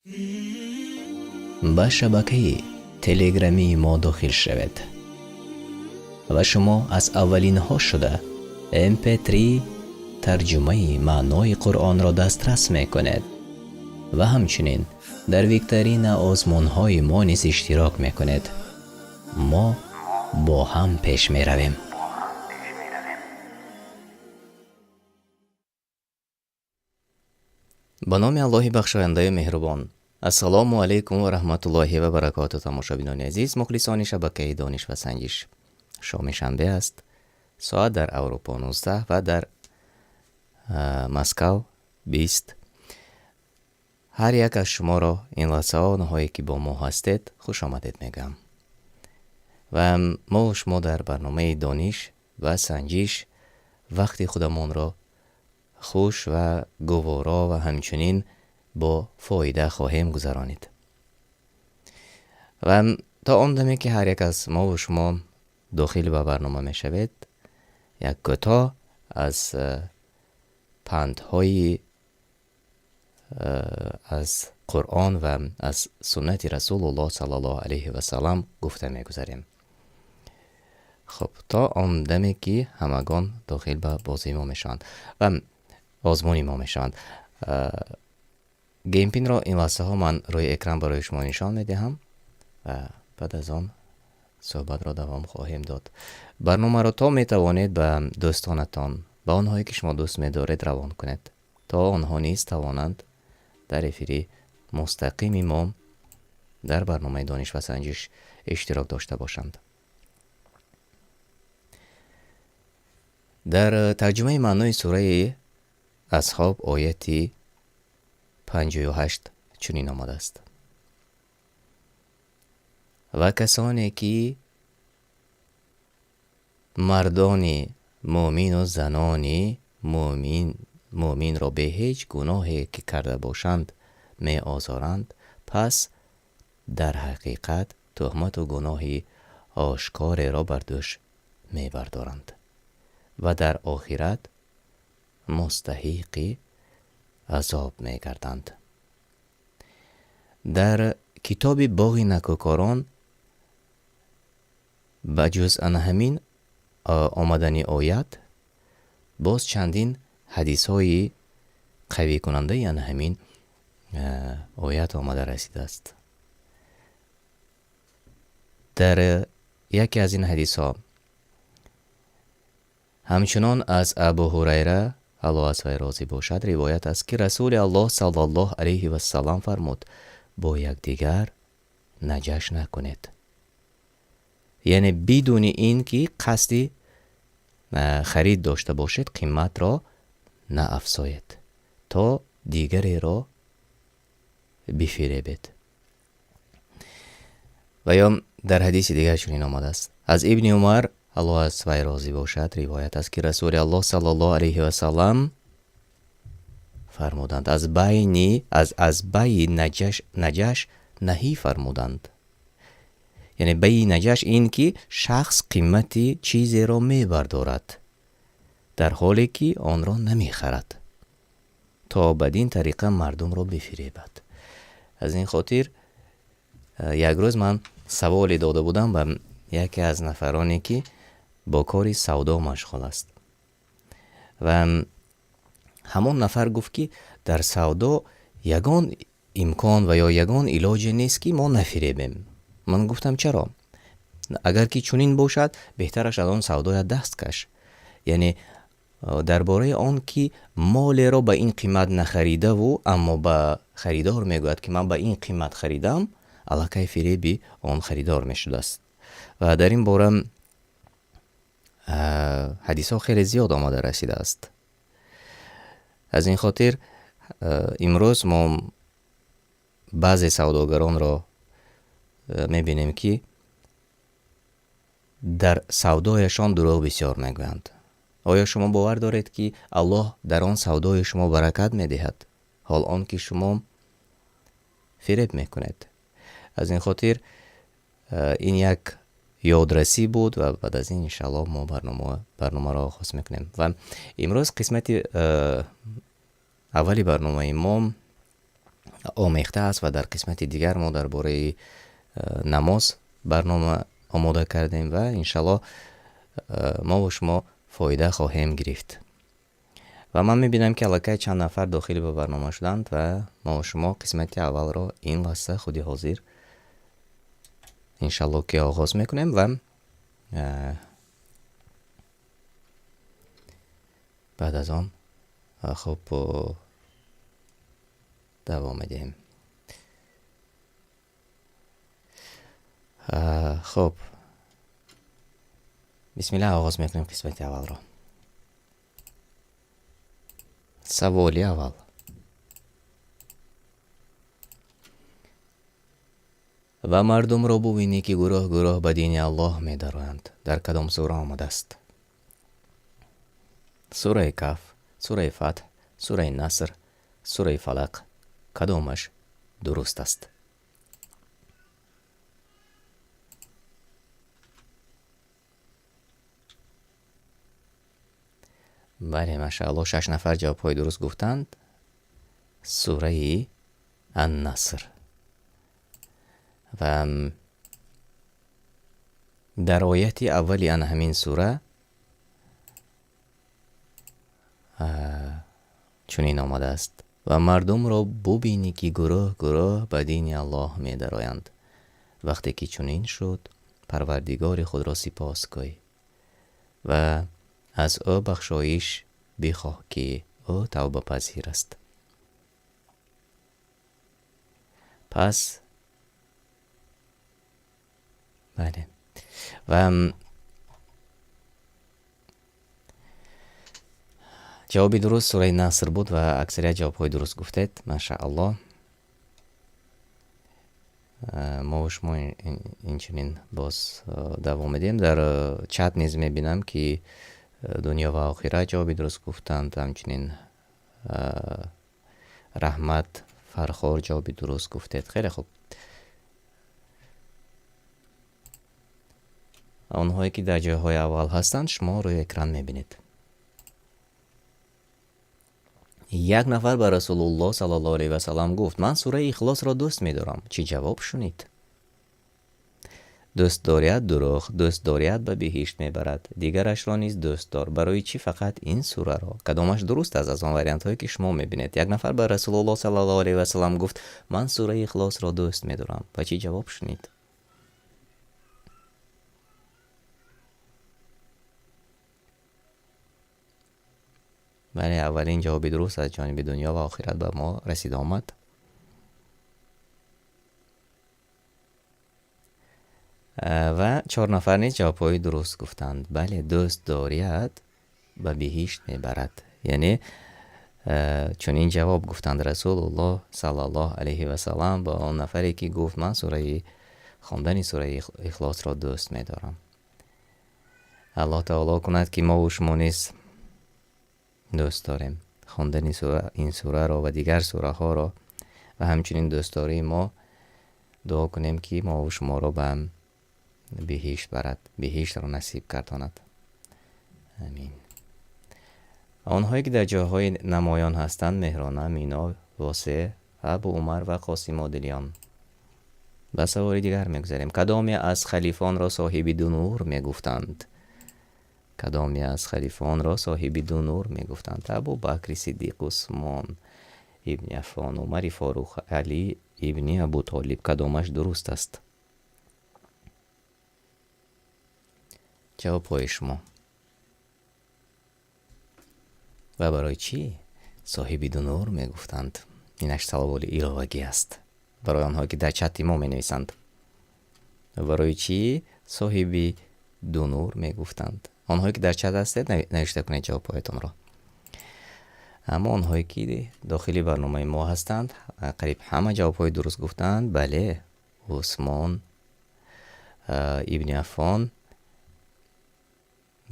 Ба шабакаи телеграмии мо дохил шавед ва шумо аз аввалинҳо шуда mp3 тарҷумаи маънои Қуръонро дастрас мекунед ва ҳамчунин дар викторина озмунҳои мо низ иштирок мекунед. Мо бо ҳам пеш меравем. Ба номи Аллоҳи бахшояндаю меҳрубон. Ассалому алайкум ва раҳматуллоҳи ва баракоту. Тамошобинони азиз, мухлисони шабакаи Дониш ва санҷиш. Шоми шанбе аст. Соат дар Аврупо 19 ва дар Москав 20. Ҳар як аз шуморо ин лаҳзаҳо, онҳое ки бо мо ҳастед, хушомадед мегӯям. Ва мо шумо дар барномаи Дониш ва санҷиш вақти худамонро хуш ва гуворо ва ҳамчунин бо фоида хоҳем гузаронид. Ва то он даме ки ҳар як аз мову шумо дохил ба барнома мешавед, як кӯтоҳ аз пандҳои аз Қуръон ва аз суннати Расулуллоҳ саллаллоҳу алайҳи васаллам гуфта мегузарем. Хуб, то он даме ки ҳамагон дохил ба бозии мо мешаванд ва озмуни мо мешаванд. Геймпинро ин лаҳзаҳо ман рӯи экран барои шумо нишон медиҳам ва баъд аз он суҳбатро давом хоҳем дод. Барномаро то метавонед ба дӯстонатон, ба онҳое ки шумо дӯст медоред, равон кунед, то онҳо низ тавонанд дар эфири мустақими мо дар барномаи Дониш ва санҷиш иштирок дошта бошанд. Дар тарҷумаи маънои сураи Асҳоб ояти 58 чунин омадааст: ва касоне ки мардони мӯмину занони мӯминро бе ҳеҷ гуноҳе ки карда бошанд меозоранд, пас дар ҳақиқат туҳмату гуноҳи ошкореро бар дӯш мебардоранд ва дар охират мустаҳиқи азоб мегарданд. Дар китоби Боғи накӯкорон ба ҷуз ана ҳамин омадани оят боз чандин ҳадисҳои қавикунандаи ана ҳамин оят омада расидааст. Дар яке аз ин ҳадисҳо ҳамчунон аз Абу Ҳурайра, Аллоҳ аз вай розӣ бошад, ривоят аст ки Расули Аллоҳ саллаллоҳу алайҳи вассалам фармуд: бо якдигар наҷаш накунед. Яъне бидуни ин ки қасди харид дошта бошед, қиматро наафзоед, то дигареро бифиребед. Ва ё дар ҳадиси дигар чунин омадааст: аз Ибни Умар, Аллоҳ аз вай розӣ бошад, ривоят аст ки Расули Аллоҳ саллаллоҳу алайҳи васаллам фармуданд: аз байни аз байи наҷаш наҳӣ фармуданд. Яъне байи наҷаш ин ки шахс қимати чизеро мебардорад, дар ҳоле ки онро намехарад, то бадин тариқа мардумро бифиребад. Аз ин хотир як рӯз ман саволе дода будам ба яке аз нафароне ки бо кори савдо машғул аст. Ва ҳамон нафар гуфт ки дар савдо ягон имкон ва ё ягон илоҷе нест ки мо нафиребем. Ман гуфтам: чаро? Агар ки чунин бошад, беҳтараш аз он савдоят даст каш. Яъне дар бораи он ки молеро ба ин қимат нахаридаву, аммо ба харидор мегӯяд ки ман ба ин қимат харидам, аллакай фиреби он харидор мешудааст. Ва дар ин бора ҳадисҳо хеле зиёд омада расидааст. Аз ин хотир имрӯз мо баъзе савдогаронро мебинем ки дар савдояшон дурӯғ бисёр мегӯянд. Оё шумо бовар доред ки Аллоҳ дар он савдои шумо баракат медиҳад, ҳол он ки шумо фиреб мекунед? Аз ин хотир ин як ёдрасӣ буд ва баъд аз ин иншааллоҳ мо барномаро оғоз мекунем. Ва имрӯз қисмати аввали барномаи мо омехта аст ва дар қисмати дигар мо дар бораи намоз барнома омода кардем ва иншаллоҳ мо ва шумо фоида хоҳем гирифт. Ва ман мебинам, ки аллакай чанд нафар дохили ба барнома шуданд ва мо ва шумо қисмати аввалро ин лаҳза худи ҳозир иншаллоҳ ки оғоз мекунем ва баъд аз он хуб давом медиҳем. Хуб, бисмиллаҳ, оғоз мекунем қисмати аввалро. Саволи аввал. Ва мардумро бубинӣ, ки гурӯҳ гурӯҳ ба дини Аллоҳ медароянд. Дар кадом сура омадааст? Сураи Каҳф, сураи Фатҳ, сураи Наср, сураи Фалақ. Кадомаш дуруст аст? Бале, машааллоҳ, 6 нафар ҷавобҳои дуруст гуфтанд. Сураи Ан-Наср. Ва дар ояти аввали ана ҳамин сура чунин омадааст: ва мардумро бубинӣ, ки гурӯҳ гурӯҳ ба дини Аллоҳ медароянд. Вақте ки чунин шуд, Парвардигори худро сипос гӯй ва аз ӯ бахшоиш бихоҳ, ки ӯ тавбапазир аст. Пас бале, ва ҷавоби дуруст сураи Наср буд ва аксарият ҷавобҳои дуруст гуфтед. Машааллоҳ. Мо ва шумо инчунин боз давом медиҳем. Дар чат низ мебинам, ки дунё ва охират ҷавоби дуруст гуфтанд. Ҳамчунин Раҳмат Фархор ҷавоби дуруст гуфтед. Хеле хуб. Онҳое ки дар ҷойҳои аввал ҳастанд, шумо рӯи экран мебинед. Як нафар ба Расулуллоҳ саллаллоҳу алайҳи васаллам гуфт: ман сураи Ихлосро дӯст медорам. Чӣ ҷавоб шунид? Дӯст дорят дурӯғ, дӯст дорят ба биҳишт мебарад, дигарашро низ дӯст дор. Барои чӣ фақат ин сураро? Кадомаш дуруст аст аз он вариантҳое ки шумо мебинед? Як нафар ба Расулуллоҳ саллаллоҳу алайҳи васаллам гуфт: ман сураи Ихлосро дӯст медорам. Ва чӣ ҷавоб шунид? Бале, аввалин ҷавоби дуруст аз ҷониби дунё ва охират ба мо расида омад. Ва 4 нафар низ ҷавобҳои дуруст гуфтанд. Бале, дӯст дорият ба биҳишт мебарад. Яъне чунин ҷавоб гуфтанд Расулуллоҳ саллаллоҳу алайҳи васаллам ба он нафаре, ки гуфт: ман хондани сураи Ихлосро дӯст медорам. Аллоҳ таоло кунад, ки мо ва шумо низ дӯст дорем хондани ин сураро ва дигар сураҳоро, ва ҳамчунин дӯстдории мо дуо кунем, ки мо ва шуморо ба биҳишт барад, биҳиштро насиб гардонад. Амин. Онҳое ки дар ҷойҳои намоён ҳастанд: Меҳрона, Мино, Восе, Абу Умар ва Қосим Одилиён. Ба саволи дигар мегузарем. Кадоме аз халифонро соҳиби ду нур мегуфтанд? Кадоме аз халифонро соҳиби ду нур мегуфтанд? Абу Бакри Сиддиқ, Усмон ибни Аффон, Умари Форух, Али ибни Абу Толиб. Кадомаш дуруст аст? Ҷавобҳои шумо. Ва барои чӣ соҳиби ду нур мегуфтанд? Инаш саволи иловагӣ аст барои онҳое ки дар чати мо менависанд. Барои чӣ соҳиби ду нур мегуфтанд? Онҳое ки дар чат ҳастед, навишта кунед ҷавобҳоятонро. Аммо онҳое ки дохили барномаи мо ҳастанд, қариб ҳама ҷавобҳои дуруст гуфтанд. Бале, Усмон ибни Аффон.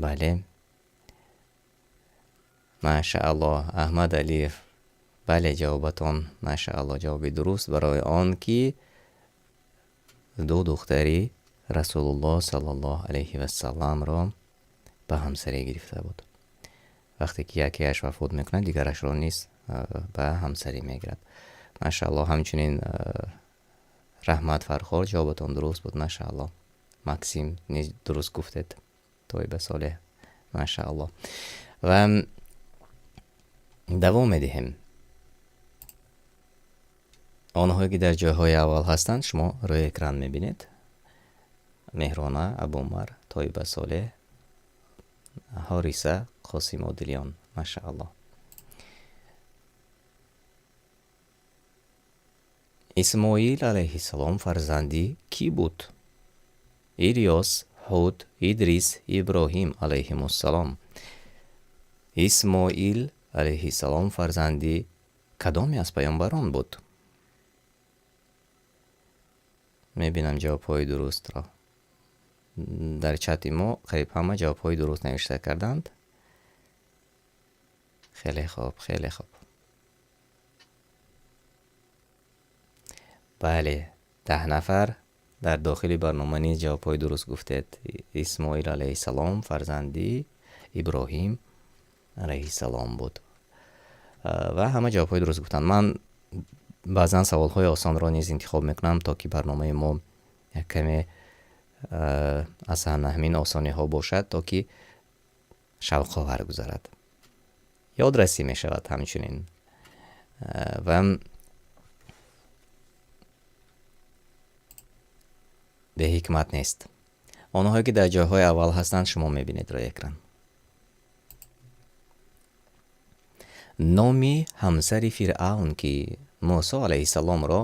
Бале, машааллоҳ, Аҳмад Алиев. Бале, ҷавобатон машааллоҳ ҷавоби дуруст, барои он ки ду духтари Расулуллоҳ саллаллоҳу алайҳи васалламро ба ҳамсарӣ гирифта буд. Вақте ки якеаш вафот мекунад, дигарашро низ ба ҳамсарӣ мегирад. Машааллоҳ, ҳамчунин Раҳмат Фархор, ҷавобатон дуруст буд, машааллоҳ. Максим низ дуруст гуфтед. Тойба Солеҳ, машааллоҳ. Ва давом медиҳем. Онҳое ки дар ҷойҳои аввал ҳастанд, шумо рӯи экран мебинед. Меҳрона, Абумар, Тойба Солеҳ, Ҳориса, Қосим Одилён, машааллоҳ. Исмоил алайҳиссалом фарзанди кӣ буд? Илёс, Ҳуд, Идрис, Иброҳим алайҳимуссалом. Исмоил алайҳиссалом фарзанди кадоме аз паёмбарон буд? Мебинам ҷавобҳои дурустро. Дар чати мо қариб ҳама ҷавобҳои дуруст навишта карданд. Хеле хуб, хеле хуб. Бале, 10 нафар дар дохили барнома низ ҷавобҳои дуруст гуфтед. Исмоил алайҳиссалом фарзанди Иброҳим алайҳиссалом буд. Ва ҳама ҷавобҳои дуруст гуфтанд. Ман баъзан саволҳои осонро низ интихоб мекунам, то ки барномаи мо як каме аз ҳамин осониҳо бошад, то ки шавқовар гузарад. Ёдрасӣ мешавад ҳамчунин. Ва беҳикмат нест. Онҳое ки дар ҷойҳои аввал ҳастанд, шумо мебинед рӯи экран. Номи ҳамсари Фиръавн, ки Мусо алайҳиссаломро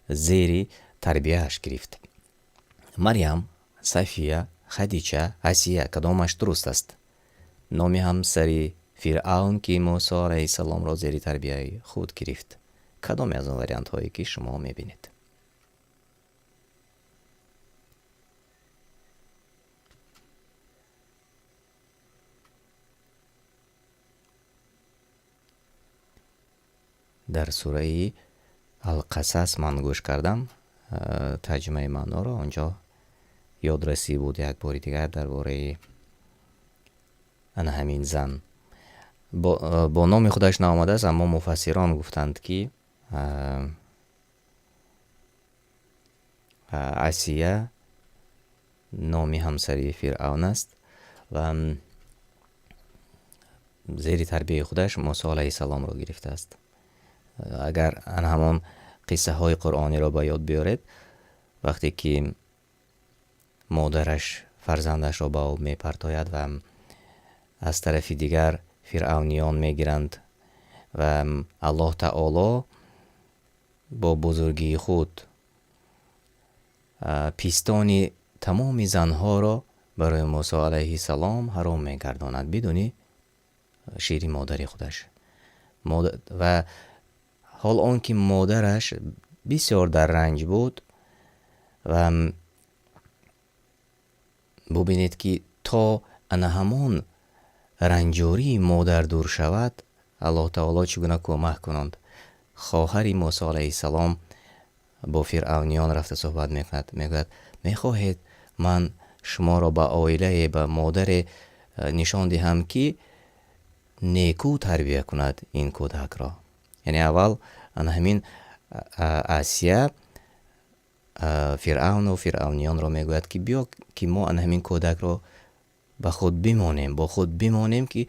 зери тарбияаш гирифт. Марьям, Сафия, Хадича, Асия, кадомаш дуруст аст? Номи ҳамсари Фиръавн, ки Мусо алайҳиссаломро зери тарбияи худ гирифт. Кадоме аз он вариантҳое ки шумо мебинед? Дар сураи Ал-Қасас ман гӯш кардам тарҷумаи маъноро, онҷо ёдрасӣ буд як бори дигар дар бораи ана ҳамин зан. Бо номи худаш наомадааст, аммо муфассирон гуфтанд, ки Асия номи ҳамсари Фиръавн аст ва зери тарбияи худаш Мусо алайҳиссаломро гирифтааст. Агар ана ҳамон қиссаҳои қуръониро ба ёд биёред, вақте ки модараш фарзандашро ба об мепартояд ва аз тарафи дигар фиръавниён мегиранд ва Аллоҳ таоло бо бузургии худ пистони тамоми занҳоро барои Мусо алайҳиссалом ҳаром мегардонад бидуни шири модари худаш. Ва ҳол он ки модараш бисёр дар ранҷ буд ва бубинед, ки то ана ҳамон ранҷории модар дур шавад, Аллоҳ таоло чӣ гуна кӯмак кунанд. Хоҳари Мусо алайҳиссалом бо фиръавниён рафта суҳбат мекунад, мегӯяд: мехоҳед ман шуморо ба оилае, ба модаре нишон диҳам, ки некӯ тарбия кунад ин кӯдакро? Яъне аввал ана ҳамин Асия Фиръавну фиръавниёнро мегӯяд, ки биё, ки мо ана ҳамин кӯдакро ба худ бимонем, бо худ бимонем, ки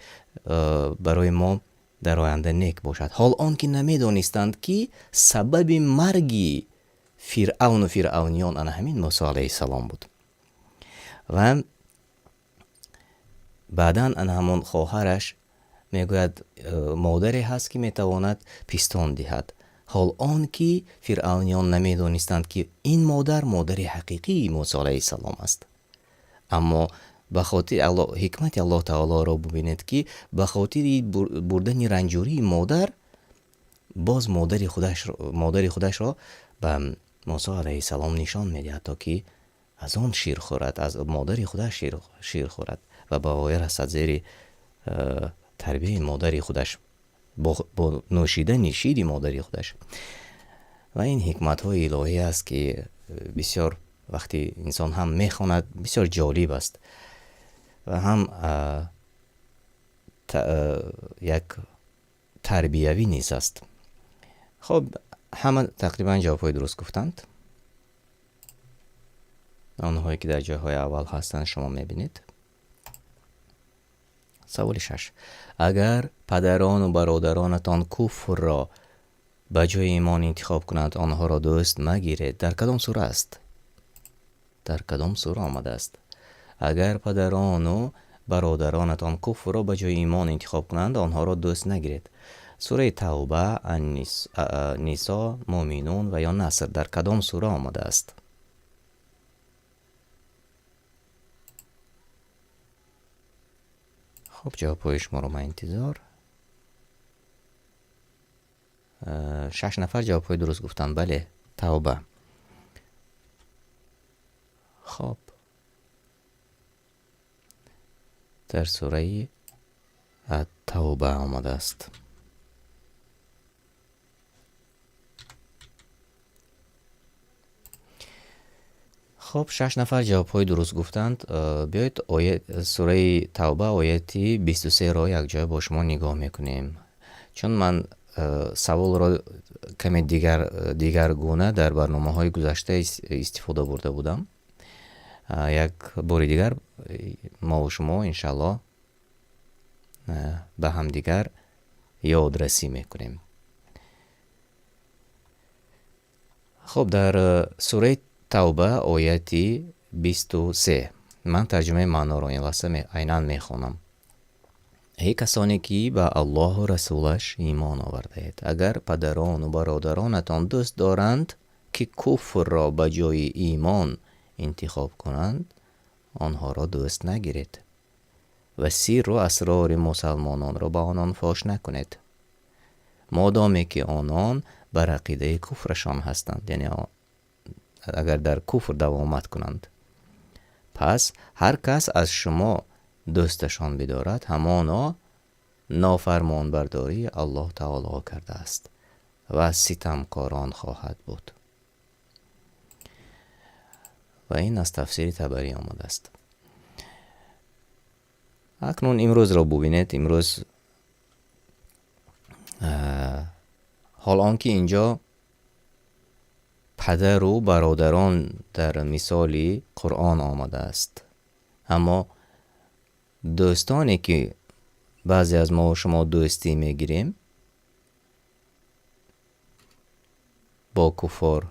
барои мо дар оянда нек бошад. Ҳол он ки намедонистанд, ки сабаби марги Фиръавну фиръавниён ана ҳамин Мусо алайҳиссалом буд. Ва баъдан ана ҳамон хоҳараш мегӯяд: модаре ҳаст, ки метавонад пистон диҳад. Ҳол он ки фиръавниён намедонистанд, ки ин модар модари ҳақиқии Мусо алайҳиссалом аст. Аммо ба хотири ҳикмати Аллоҳ таолоро бубинед, ки ба хотири бурдани ранҷурии модар боз модари худашро ба Мусо алайҳиссалом нишон медиҳад, то ки аз он шир хӯрад, аз модари худаш шир хӯрад ва ба воя расад зери тарбияи модари худаш, бо нӯшидани шири модари худаш. Ва ин ҳикматҳои илоҳӣ аст, ки бисёр вақти инсон ҳам мехонад, бисёр ҷолиб аст ва ҳам як тарбиявӣ низ аст. Хоб, Ҳама тақрибан ҷавобҳои дуруст гуфтанд. Онҳое ки дар ҷойҳои аввал ҳастанд, шумо мебинед. Саволи шаш: агар падарону бародаронатон куфрро ба ҷои имон интихоб кунанд, онҳоро дӯст магиред. Дар кадом сура аст? Дар кадом сура омадааст? Агар падарону бародаронатон куфрро ба ҷои имон интихоб кунанд, онҳоро дӯст нагиред. Сураи Тавба, Нисо, Муъминун ва ё Наср. Дар кадом сура омадааст? Хуб, ҷавобҳои шуморо ман интизор. 6 нафар ҷавобҳои дуруст гуфтанд. Бале, Тавба. Хуб, дар сураи Тавба омадааст. Хуб, 6 нафар ҷавобҳои дуруст гуфтанд. Биёед сураи Тавба ояти 23-ро якҷоя бо шумо нигоҳ мекунем. Чун ман саволро каме дигаргуна дар барномаҳои гузашта истифода бурда будам. Як бори дигар мову шумо иншааллоҳ ба ҳамдигар ёдрасӣ мекунем. Хуб, дар сураи Тавба ояти 23 ман тарҷумаи маъноро ин лаҳза айнан мехонам. Эй касоне ки ба Аллоҳу расулаш имон овардаед, агар падарону бародаронатон дӯст доранд, ки куфрро ба ҷои имон интихоб кунанд, онҳоро дӯст нагиред ва сирру асрори мусалмононро ба онон фош накунед, модоме ки онон бар ақидаи куфрашон ҳастанд, яъне агар дар куфр давомат кунанд. Пас ҳар кас аз шумо дӯсташон бидорад, ҳамоно нофармонбардории Аллоҳ таоло кардааст ва ситамкорон хоҳад буд. Ва ин аз тафсири Табарӣ омадааст. Акнун имрӯзро бубинед. Имрӯз ҳол он ки инҷо падару бародарон дар мисоли Қуръон омадааст, аммо дӯстоне ки баъзе аз мо шумо дӯстӣ мегирем бо куфор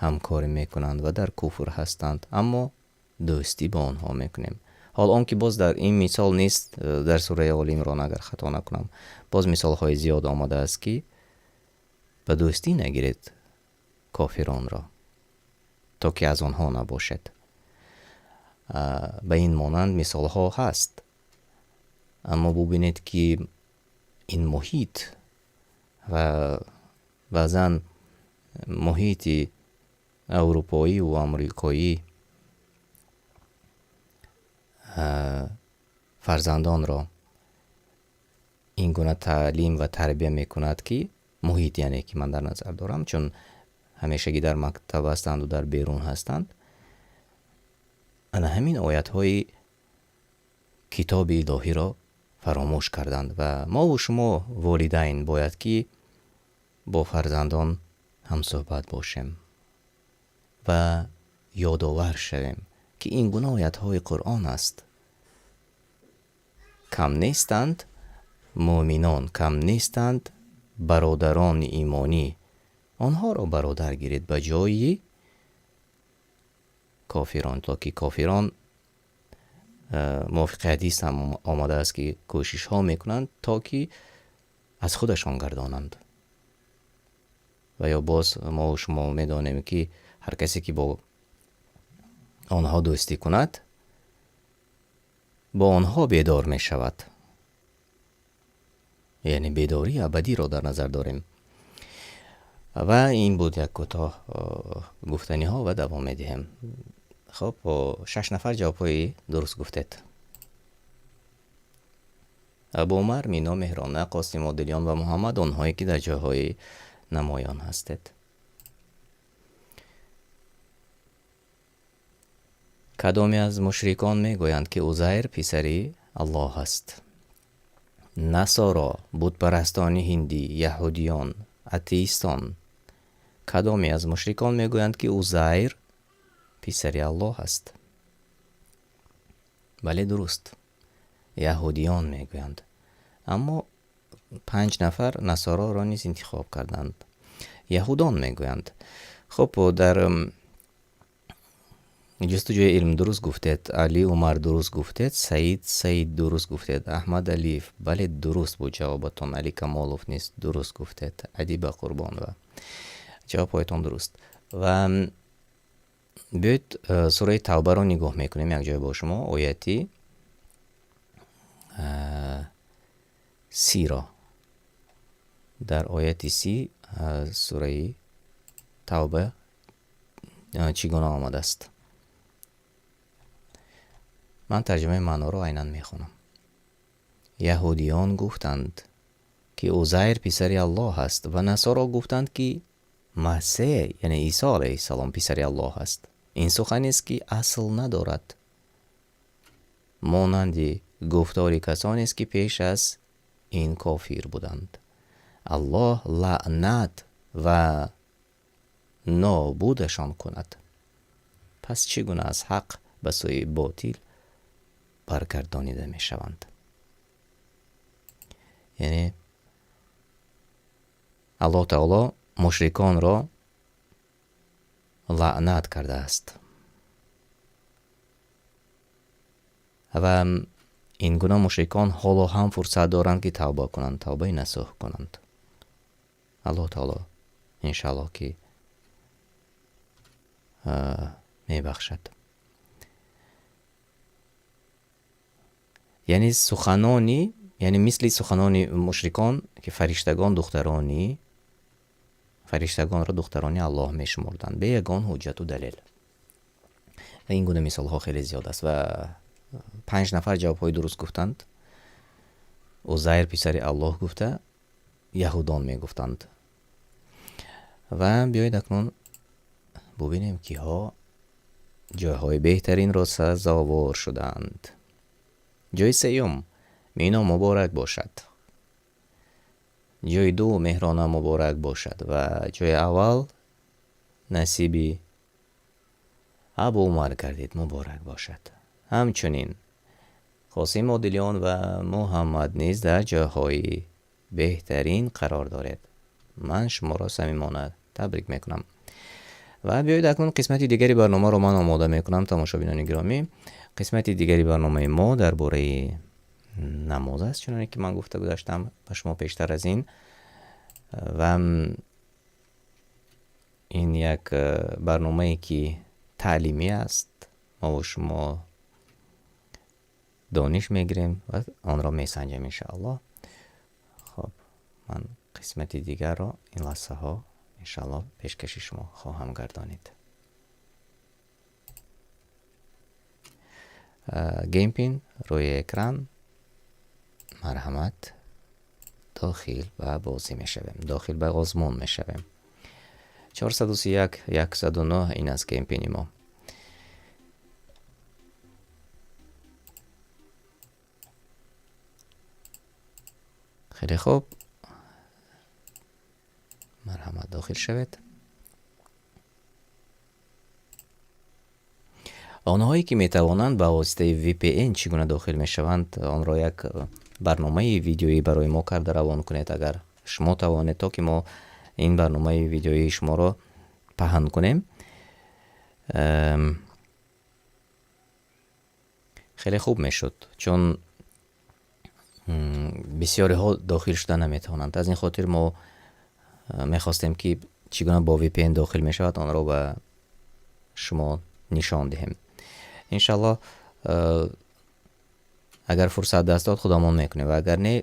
ҳамкорӣ мекунанд ва дар куфр ҳастанд, аммо дӯстӣ бо онҳо мекунем. Ҳол он ки боз дар ин мисол нест, дар сураи Оли Имрон агар хато накунам, боз мисолҳои зиёд омадааст ки ба дӯстӣ нагиред кофиронро, то ки аз онҳо набошед. Ба ин монанд мисолҳо ҳаст. Аммо бубинед ки ин муҳит ва баъзан муҳити аврупоӣ ва амрикоӣ фарзандонро ин гуна таълим ва тарбия мекунад, ки муҳит, яъне ки ман дар назар дорам, чун ҳамешагӣ дар мактаб ҳастанд ва дар берун ҳастанд, ана ҳамин оятҳои китоби илоҳиро фаромӯш карданд. Ва мову шумо волидайн бояд ки бо фарзандон ҳамсӯҳбат бошем ва ёдовар шавем, ки ин гуна оятҳои Қуръон аст. Кам нестанд муъминон, кам нестанд бародарони имонӣ. Онҳоро бародар гиред ба ҷои кофирон, то ки кофирон мувофиқи ҳадис ҳам омадааст, ки кӯшишҳо мекунанд, то ки аз худашон гардонанд. Ва ё боз мо шумо медонем, ки ҳар касе ки бо онҳо дӯстӣ кунад, бо онҳо бедор мешавад. Яъне бедории абадиро дар назар дорем. Ва ин буд як кӯтоҳ гуфтаниҳо ва давом медиҳем. Хуб, 6 нафар ҷавобҳои дуруст гуфтед. Абу Умар, Мино, Меҳрона, Қосим, Одилён ва Муҳаммад, онҳое ки дар ҷойҳои намоён ҳастед. Кадоме аз мушрикон мегӯянд, ки Узайр писари Аллоҳ аст? Насоро, бутпарастони ҳиндӣ, яҳудиён, Атеистон. Кадоме аз мушрикон мегӯянд, ки Узайр писари Аллоҳ аст? Бале, дуруст. Яҳудиён мегӯянд. Аммо 5 нафар насороро низ интихоб карданд. Яҳудон мегӯянд. Хуб, дар ҷустуҷӯи илм дуруст гуфтед, Али Умар дуруст гуфтед, Саид дуруст гуфтед, Аҳмад Алиев, бале, дуруст буд ҷавобатон, Али Камолов низ дуруст гуфтед, Адиба Қурбонова. Ҷавобҳоятон дуруст. Ва биёед сураи Тавбаро нигоҳ мекунем якҷоя бо шумо, ояти 30-ро. Дар ояти 30 сураи Тавба чӣ гуна омадааст? Ман тарҷумаи маъноро айнан мехонам. Яҳудиён гуфтанд, ки Узайр писари Аллоҳ аст ва насоро гуфтанд, ки Масеҳ, яъне Исо алайҳиссалом, писари Аллоҳ аст. Ин суханест, ки асл надорад. Монанди гуфтори касонест, ки пеш аз ин кофир буданд. Аллоҳ лаънат ва нобудашон кунад. Пас чӣ гуна аз ҳақ ба сӯи ботил баргардонида мешаванд? Яъне Аллоҳ таоло мушриконро лаънат кардааст ва ин гуна мушрикон ҳоло ҳам фурсат доранд, ки тавба кунанд, тавбаи насӯҳ кунанд. Аллоҳ таоло иншааллоҳ ки мебахшад. Яъне суханони, яъне мисли суханони мушрикон, ки фариштагонро духтарони Аллоҳ мешумурданд, бе ягон ҳуҷҷату далел. Ва ин гуна мисолҳо хеле зиёд аст ва 5 нафар ҷавобҳои дуруст гуфтанд. Узайр писари Аллоҳ гуфта, яҳудон мегуфтанд. Ва биёед акнун бубинем, киҳо ҷойҳои беҳтаринро сазовор шуданд. Ҷойи сеюм Мино муборак бошад. Ҷойи ду Меҳрона муборак бошад ва ҷойи аввал насиби Абу Умар гардид, муборак бошад. Ҳамчунин Қосим Одилён ва Муҳаммад низ дар ҷойҳои беҳтарин қарор доред. Ман шуморо самимона табрик мекунам. Ва биёед акнун қисмати дигари барномаро ман омода мекунам, тамошобинони гиромӣ. Қисмати дигари барномаи мо дар бораи намоз аст, чуноне ки ман гуфта гузаштам ба шумо пештар аз ин. Ва ин як барномае ки таълимӣ аст, мо бо шумо дониш мегирем ва онро месанҷем иншааллоҳ. Хоб, ман қисмати дигарро ин лаҳзаҳо иншааллоҳ пешкаши шумо хоҳам гардонид. Геймпин рӯи экран, марҳамат, дохил ба бозӣ мешавем, дохил ба озмун мешавем. 431 109 ин аст геймпини мо. Хеле хуб, марҳамат, дохил шавед. Онҳое ки метавонанд ба воситаи VPN чӣ гуна дохил мешаванд, онро як барномаи видеоӣ барои мо карда равон кунед, агар шумо тавонед, то ки мо ин барномаи видеоии шуморо паҳн кунем. Хеле хуб мешуд, чун бисёриҳо дохил шуда наметавонанд. Аз ин хотир мо мехостем, ки чӣ гуна бо VPN дохил мешавад, онро ба шумо нишон диҳем. Иншаллоҳ, агар фурсат даст дод, худамон мекунем ва агар не,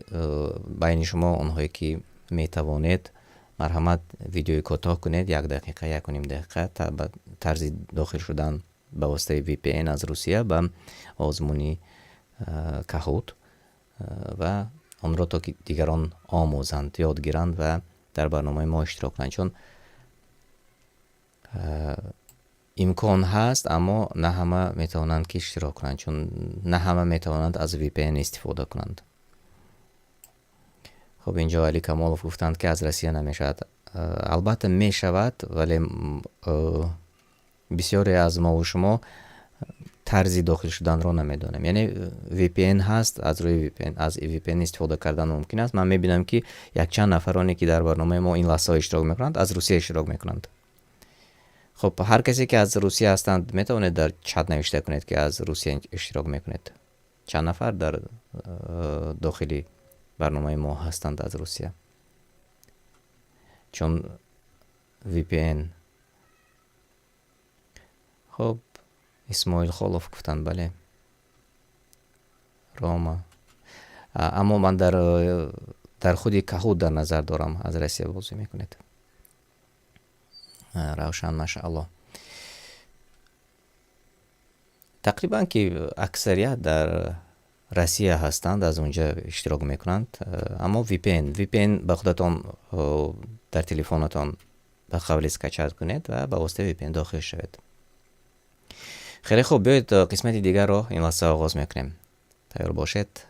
байни шумо онҳое ки метавонед, марҳамат, видеои кӯтоҳ кунед, як дақиқа, як ним дақиқа, ба тарзи дохил шудан ба воситаи VPN аз Русия ба озмуни Kahoot ва онро то ки дигарон омӯзанд, ёд гиранд ва дар барномаи мо иштирок кунанд, чун имкон ҳаст, аммо на ҳама метавонанд ки иштирок кунанд, чун на ҳама метавонанд аз VPN истифода кунанд. Хуб, инҷо Али Камолов гуфтанд, ки аз Россия намешавад. Албатта мешавад, вале бисёре аз мову шумо тарзи дохил шуданро намедонем. Яъне VPN ҳаст, аз рӯи VPN, аз VPN истифода кардан мумкин аст. Ман мебинам, ки якчанд нафароне, ки дар барномаи мо ин лаҳзаҳо иштирок мекунанд, аз Русия иштирок мекунанд. Хуб, ҳар касе, ки аз Русия ҳастанд, метавонед дар чат навишта кунед, ки аз Русия иштирок мекунед. Чанд нафар дар дохили барномаи мо ҳастанд аз Русия? Чун VPN. Хуб, Исмоил Холов гуфтанд, бале. Рома. Аммо ман дар худи Kahoot дар назар дорам, аз Россия бозӣ мекунед. Равшан, машааллоҳ. Тақрибан ки аксарият дар Россия ҳастанд, аз онҷа иштирок мекунанд. Аммо VPN ба худатон дар телефонатон ба қавли скачать кунед ва ба воситаи VPN дохил шавед. Хеле хуб, биёед қисмати дигарро ин лаҳза оғоз мекунем. Тайёр бошед.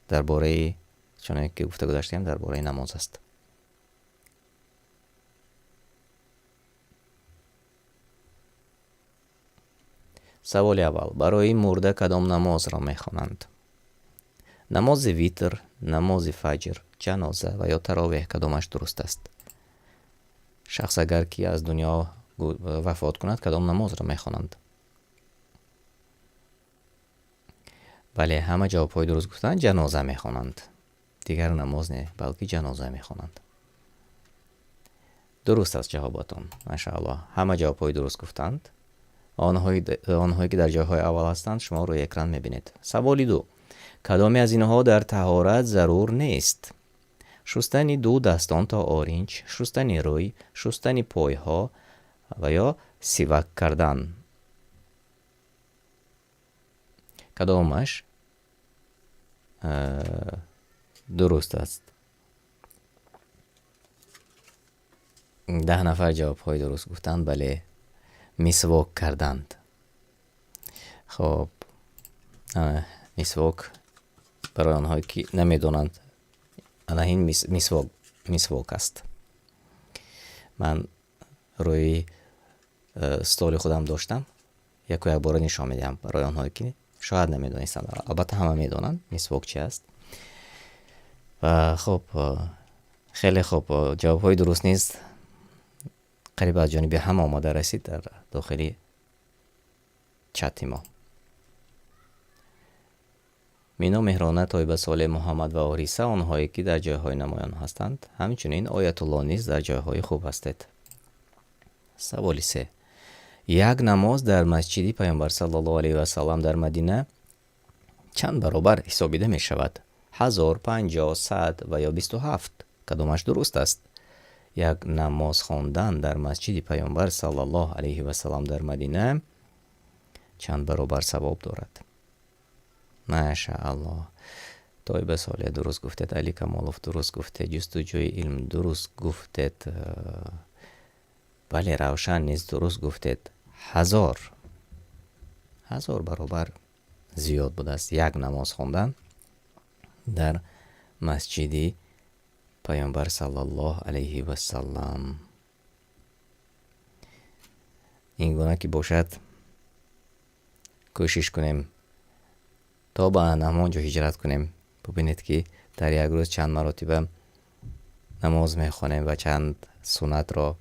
Дар бораи, чуноне ки гуфта гузаштем, дар бораи намоз аст. Саволи аввал. Барои мурда кадом намозро мехонанд? Намози витр, намози фаҷр, ҷаноза ва ё таровеҳ, кадомаш дуруст аст? Шахс агар ки аз дунё вафот кунад, кадом намозро мехонанд? Бале, ҳама ҷавобҳои дуруст гуфтанд, ҷаноза мехонанд. Дигар намоз не, балки ҷаноза мехонанд. Дуруст аст ҷавобатон, машааллоҳ. Ҳама ҷавобҳои дуруст гуфтанд. Онҳое ки дар ҷойҳои аввал ҳастанд, шумо рӯи экран мебинед. Саволи ду. Кадоме аз инҳо дар таҳорат зарур нест? Шустани ду дастон то оринҷ, шустани рӯй, шустани пойҳо ва ё сивак кардан. Кадомаш дуруст аст? 10 нафар ҷавобҳои дуруст гуфтанд, бале, мисвок карданд. Хоб, мисвок барои онҳое ки намедонанд, ана ин мисвок аст. Ман рӯи столи худам доштам, яку як бора нишон медиҳам барои онҳое ки шояд намедонистанд. Албатта ҳама медонанд мисвок чи аст. Ва хуб, хеле хуб, ҷавобҳои дуруст низ қариб аз ҷониби ҳама омода расид дар дохили чати мо. Мино, Меҳрона, Тойба, Солеҳ, Муҳаммад ва Ориса, онҳое ки дар ҷойҳои намоён ҳастанд, ҳамчунин Оятулло низ дар ҷойҳои хуб ҳастед. Саволи се. Як намоз дар масҷиди Пайғамбар саллаллоҳу алайҳи васаллам дар Мадина чанд баробар ҳисобида мешавад? 1000, 50, 100 ва ё 27? Кадомаш дуруст аст? Як намоз хондан дар масҷиди Пайғамбар саллаллоҳу алайҳи васаллам дар Мадина чанд баробар савоб дорад? Машааллоҳ. Тойба Солеҳ дуруст гуфтед, Али Камолов дуруст гуфтед, ҷустуҷӯи илм дуруст гуфтед. Бале, Равшан низ дуруст гуфтед. 1000 баробар зиёд будааст як намоз хондан дар масҷиди Пайғамбар саллаллоҳу алайҳи васаллам. Ин гуна ки бошад, кӯшиш кунем то ба ҳамон ҷо ҳиҷрат кунем. Бубинед ки дар як рӯз чанд маротиба намоз мехонем ва чанд суннатро,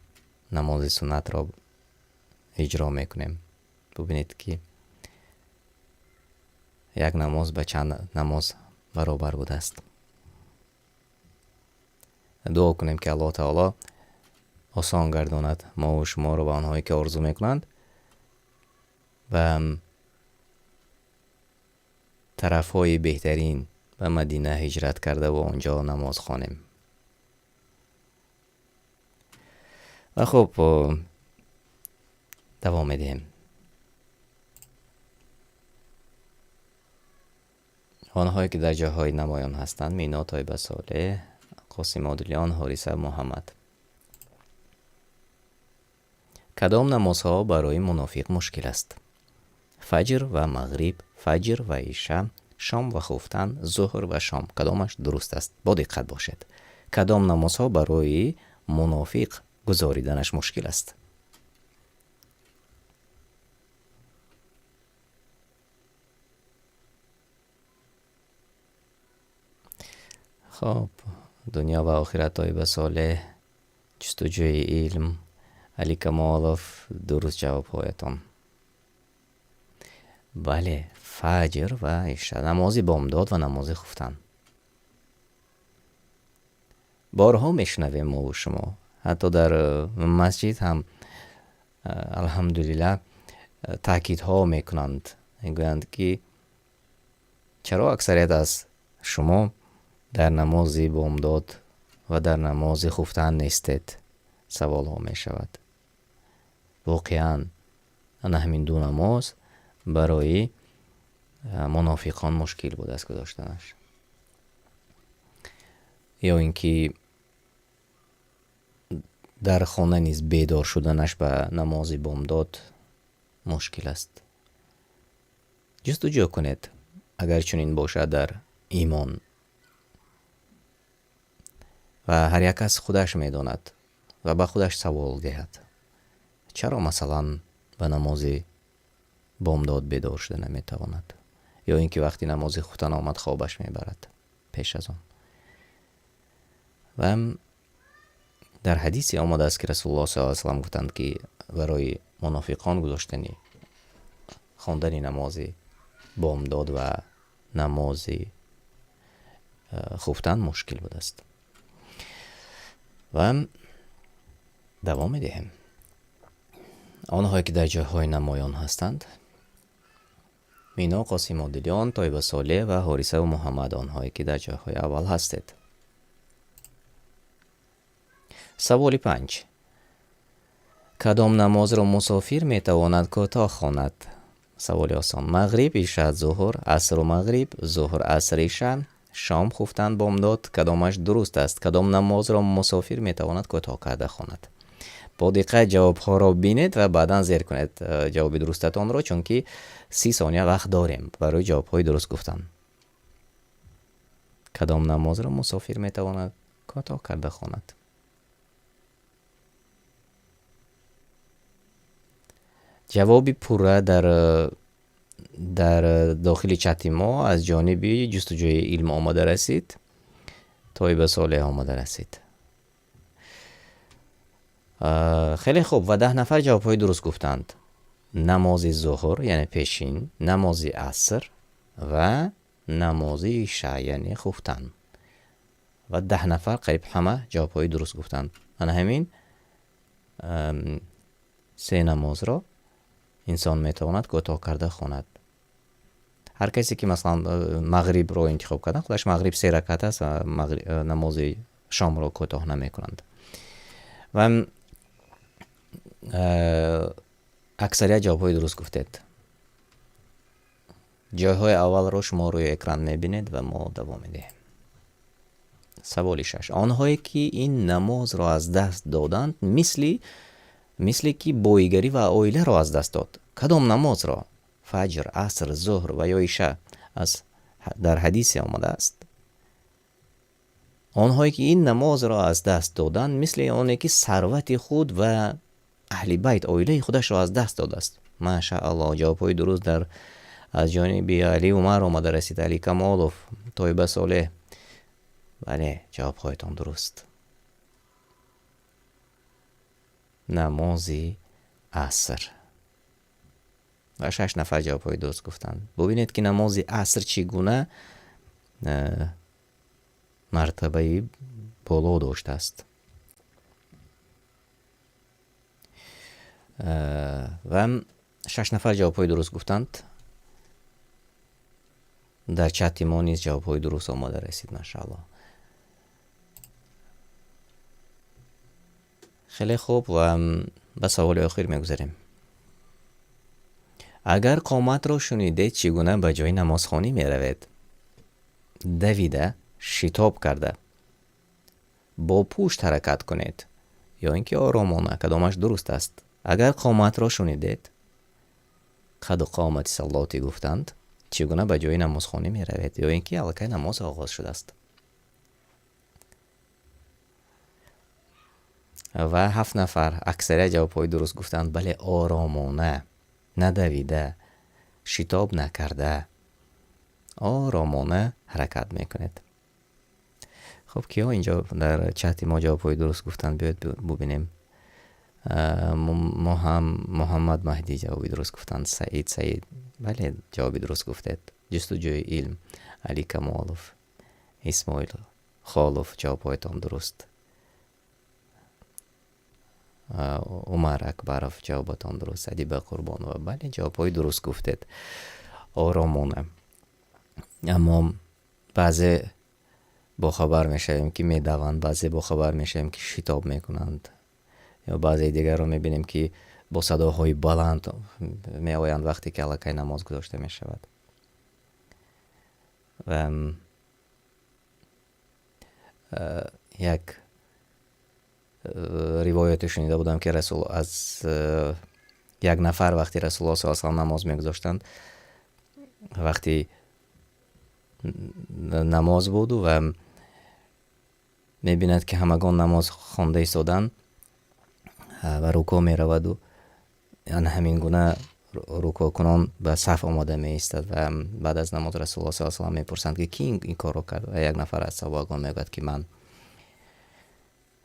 намози суннатро иҷро мекунем. Бубинед ки як намоз ба чанд намоз баробар будааст. Дуо кунем ки Аллоҳ таоло осон гардонад мову шуморо ва онҳое ки орзу мекунанд ва тарафҳои беҳтарин ба Мадина ҳиҷрат карда ва онҷо намоз хонем. Ва хуб, давом медиҳем. Онҳое ки дар ҷойҳои намоён ҳастанд, Мино, Тойба Солеҳ, Қосим Одилён, Ҳориса, Муҳаммад. Кадом намозҳо барои мунофиқ мушкил аст? Фаҷр ва мағриб, фаҷр ва иша, шом ва хуфтан, зуҳр ва шом. Кадомаш дуруст аст? Бо диққат бошед. Кадом намозҳо барои мунофиқ гузориданаш мушкил аст. Хоб, дунё ва охират, Тоиба Солеҳ, ҷустуҷӯи илм, Али Камолов, дуруст ҷавобҳоятон. Бале, фаҷр ва иша, намози бомдод ва намози хуфтан. Борҳо мешунавем мову шумо, ҳатто дар масҷид ҳам, алҳамдулиллаҳ, таъкидҳо мекунанд, мегӯянд ки чаро аксарият аз шумо дар намози бомдод ва дар намози хуфтан нестед? Саволҳо мешавад. Воқеан ана ҳамин ду намоз барои мунофиқон мушкил будааст гузоштанаш. Ё ин ки дар хона низ бедор шуданаш ба намози бомдод мушкил аст. Ҷустуҷӯ кунед, агар чунин бошад дар имон. Ва ҳар як кас худаш медонад ва ба худаш савол диҳад. Чаро масалан ба намози бомдод бедор шуда наметавонад? Ё ин ки вақти намози хуфтан омад хобаш мебарад пеш аз он. Ва дар ҳадисе омадааст, ки Расулуллоҳ саллаллоҳу алайҳи васаллам гуфтанд, ки барои мунофиқон гузоштани хондани намози бомдод ва намози хуфтан мушкил будааст. Ва давом медиҳем. Онҳое ки дар ҷойҳои намоён ҳастанд, Мино, Қосим Одилён, Тоиба Солеҳ ва Ҳорисаву Муҳаммад, онҳое ки дар ҷойҳои аввал ҳастед. Саволи 5. Кадом намозро мусофир метавонад кӯтоҳ хонад? Саволи осон. Мағриб, иша, зуҳр, асру мағриб, зуҳр, аср, иша, шом, хуфтан, бомдод. Кадомаш дуруст аст? Кадом намозро мусофир метавонад кӯтоҳ карда хонад? Бо диққат ҷавобҳоро бинед ва баъдан зер кунед ҷавоби дурустатонро, чунки 30 сония вақт дорем барои ҷавобҳои дуруст гуфтан. Кадом намозро мусофир метавонад кӯтоҳ карда хонад? Ҷавоби пурра дар дохили чати мо аз ҷониби ҷустуҷӯи илм омада расид, Тоиба Солеҳ омада расид. Хеле хуб, ва 10 нафар ҷавобҳои дуруст гуфтанд. Намози зуҳр, яъне пешин, намози аср ва намози иша, яъне хуфтан. Ва 10 нафар қариб ҳама ҷавобҳои дуруст гуфтанд. Ана ҳамин се намозро инсон метавонад кӯтоҳ карда хонад. Ҳар касе ки масалан мағрибро интихоб кардан, худаш мағриб се ракат аст ва намози шомро кӯтоҳ намекунанд. Ва аксарият ҷавобҳои дуруст гуфтед. Ҷойҳои аввалро шумо рӯи экран мебинед ва мо давом медиҳем. Саволи 6. Онҳое ки ин намозро аз даст доданд, мисли ки боигарӣ ва оиларо аз даст дод. Кадом намозро? Фаҷр, аср, зуҳр ва ё иша дар ҳадисе омадааст. Онҳое ки ин намозро аз даст доданд, мисли оне ки сарвати худ ва аҳли байт, оилаи худашро аз даст додааст. Машааллоҳ, ҷавобҳои дуруст аз ҷониби Али Умар омада расид, Али Камолов, Тоиба Солеҳ. Бале, ҷавобҳоятон дуруст. Намози аср. Ва 6 нафар ҷавобҳои дуруст гуфтанд. Бубинед ки намози аср чӣ гуна мартабаи боло доштааст. Ва 6 нафар ҷавобҳои дуруст гуфтанд. Дар чати мо низ ҷавобҳои дуруст омада расид, машааллоҳ. Хеле хуб, ва ба саволи охир мегузарем. Агар қоматро шунидед, чӣ гуна ба ҷои намозхонӣ меравед? Давида, шитоб карда, бо пушт ҳаракат кунед ё ин ки оромона, кадомаш дуруст аст? Агар қоматро шунидед, қаду қомати саллотӣ гуфтанд, чӣ гуна ба ҷои намозхонӣ меравед ё ин ки аллакай намоз оғоз шудааст? Ва 7 нафар аксарият ҷавобҳои дуруст гуфтанд. Бале, оромона, надавида, шитоб накарда, оромона ҳаракат мекунед. Хуб, киҳо инҷо дар чати мо ҷавобҳои дуруст гуфтанд? Биёед бубинем. Муҳаммад Маҳдӣ ҷавоби дуруст гуфтанд. Саид, Саид, бале, ҷавоби дуруст гуфтед. Ҷустуҷӯи илм, Али Камолов, Исмоил Холов, ҷавобҳоятон дуруст. Умар Акбаров, ҷавобатон дуруст. Адиба Қурбонова, бале, ҷавобҳои дуруст гуфтед. Оромона. Аммо баъзе бохабар мешавем, ки медаванд, баъзе бохабар мешавем, ки шитоб мекунанд, ё баъзеи дигарро мебинем, ки бо садоҳои баланд меоянд вақте ки аллакай намоз гузошта мешавад. Ва як ривояте шунида будам, ки расул аз як нафар вақти Расулуллоҳ саллаллоҳу алайҳи васаллам намоз мегузоштанд, вақти намоз буду ва мебинад, ки ҳамагон намоз хонда истоданд ва рукӯъ мераваду ана ҳамин гуна рукӯъкунон ба саф омода меистад. Ва баъд аз намоз Расулуллоҳ саллаллоҳу алайҳи васаллам мепурсанд, ки кӣ ин корро кард, ва як нафар аз саҳобагон мегӯяд, ки ман.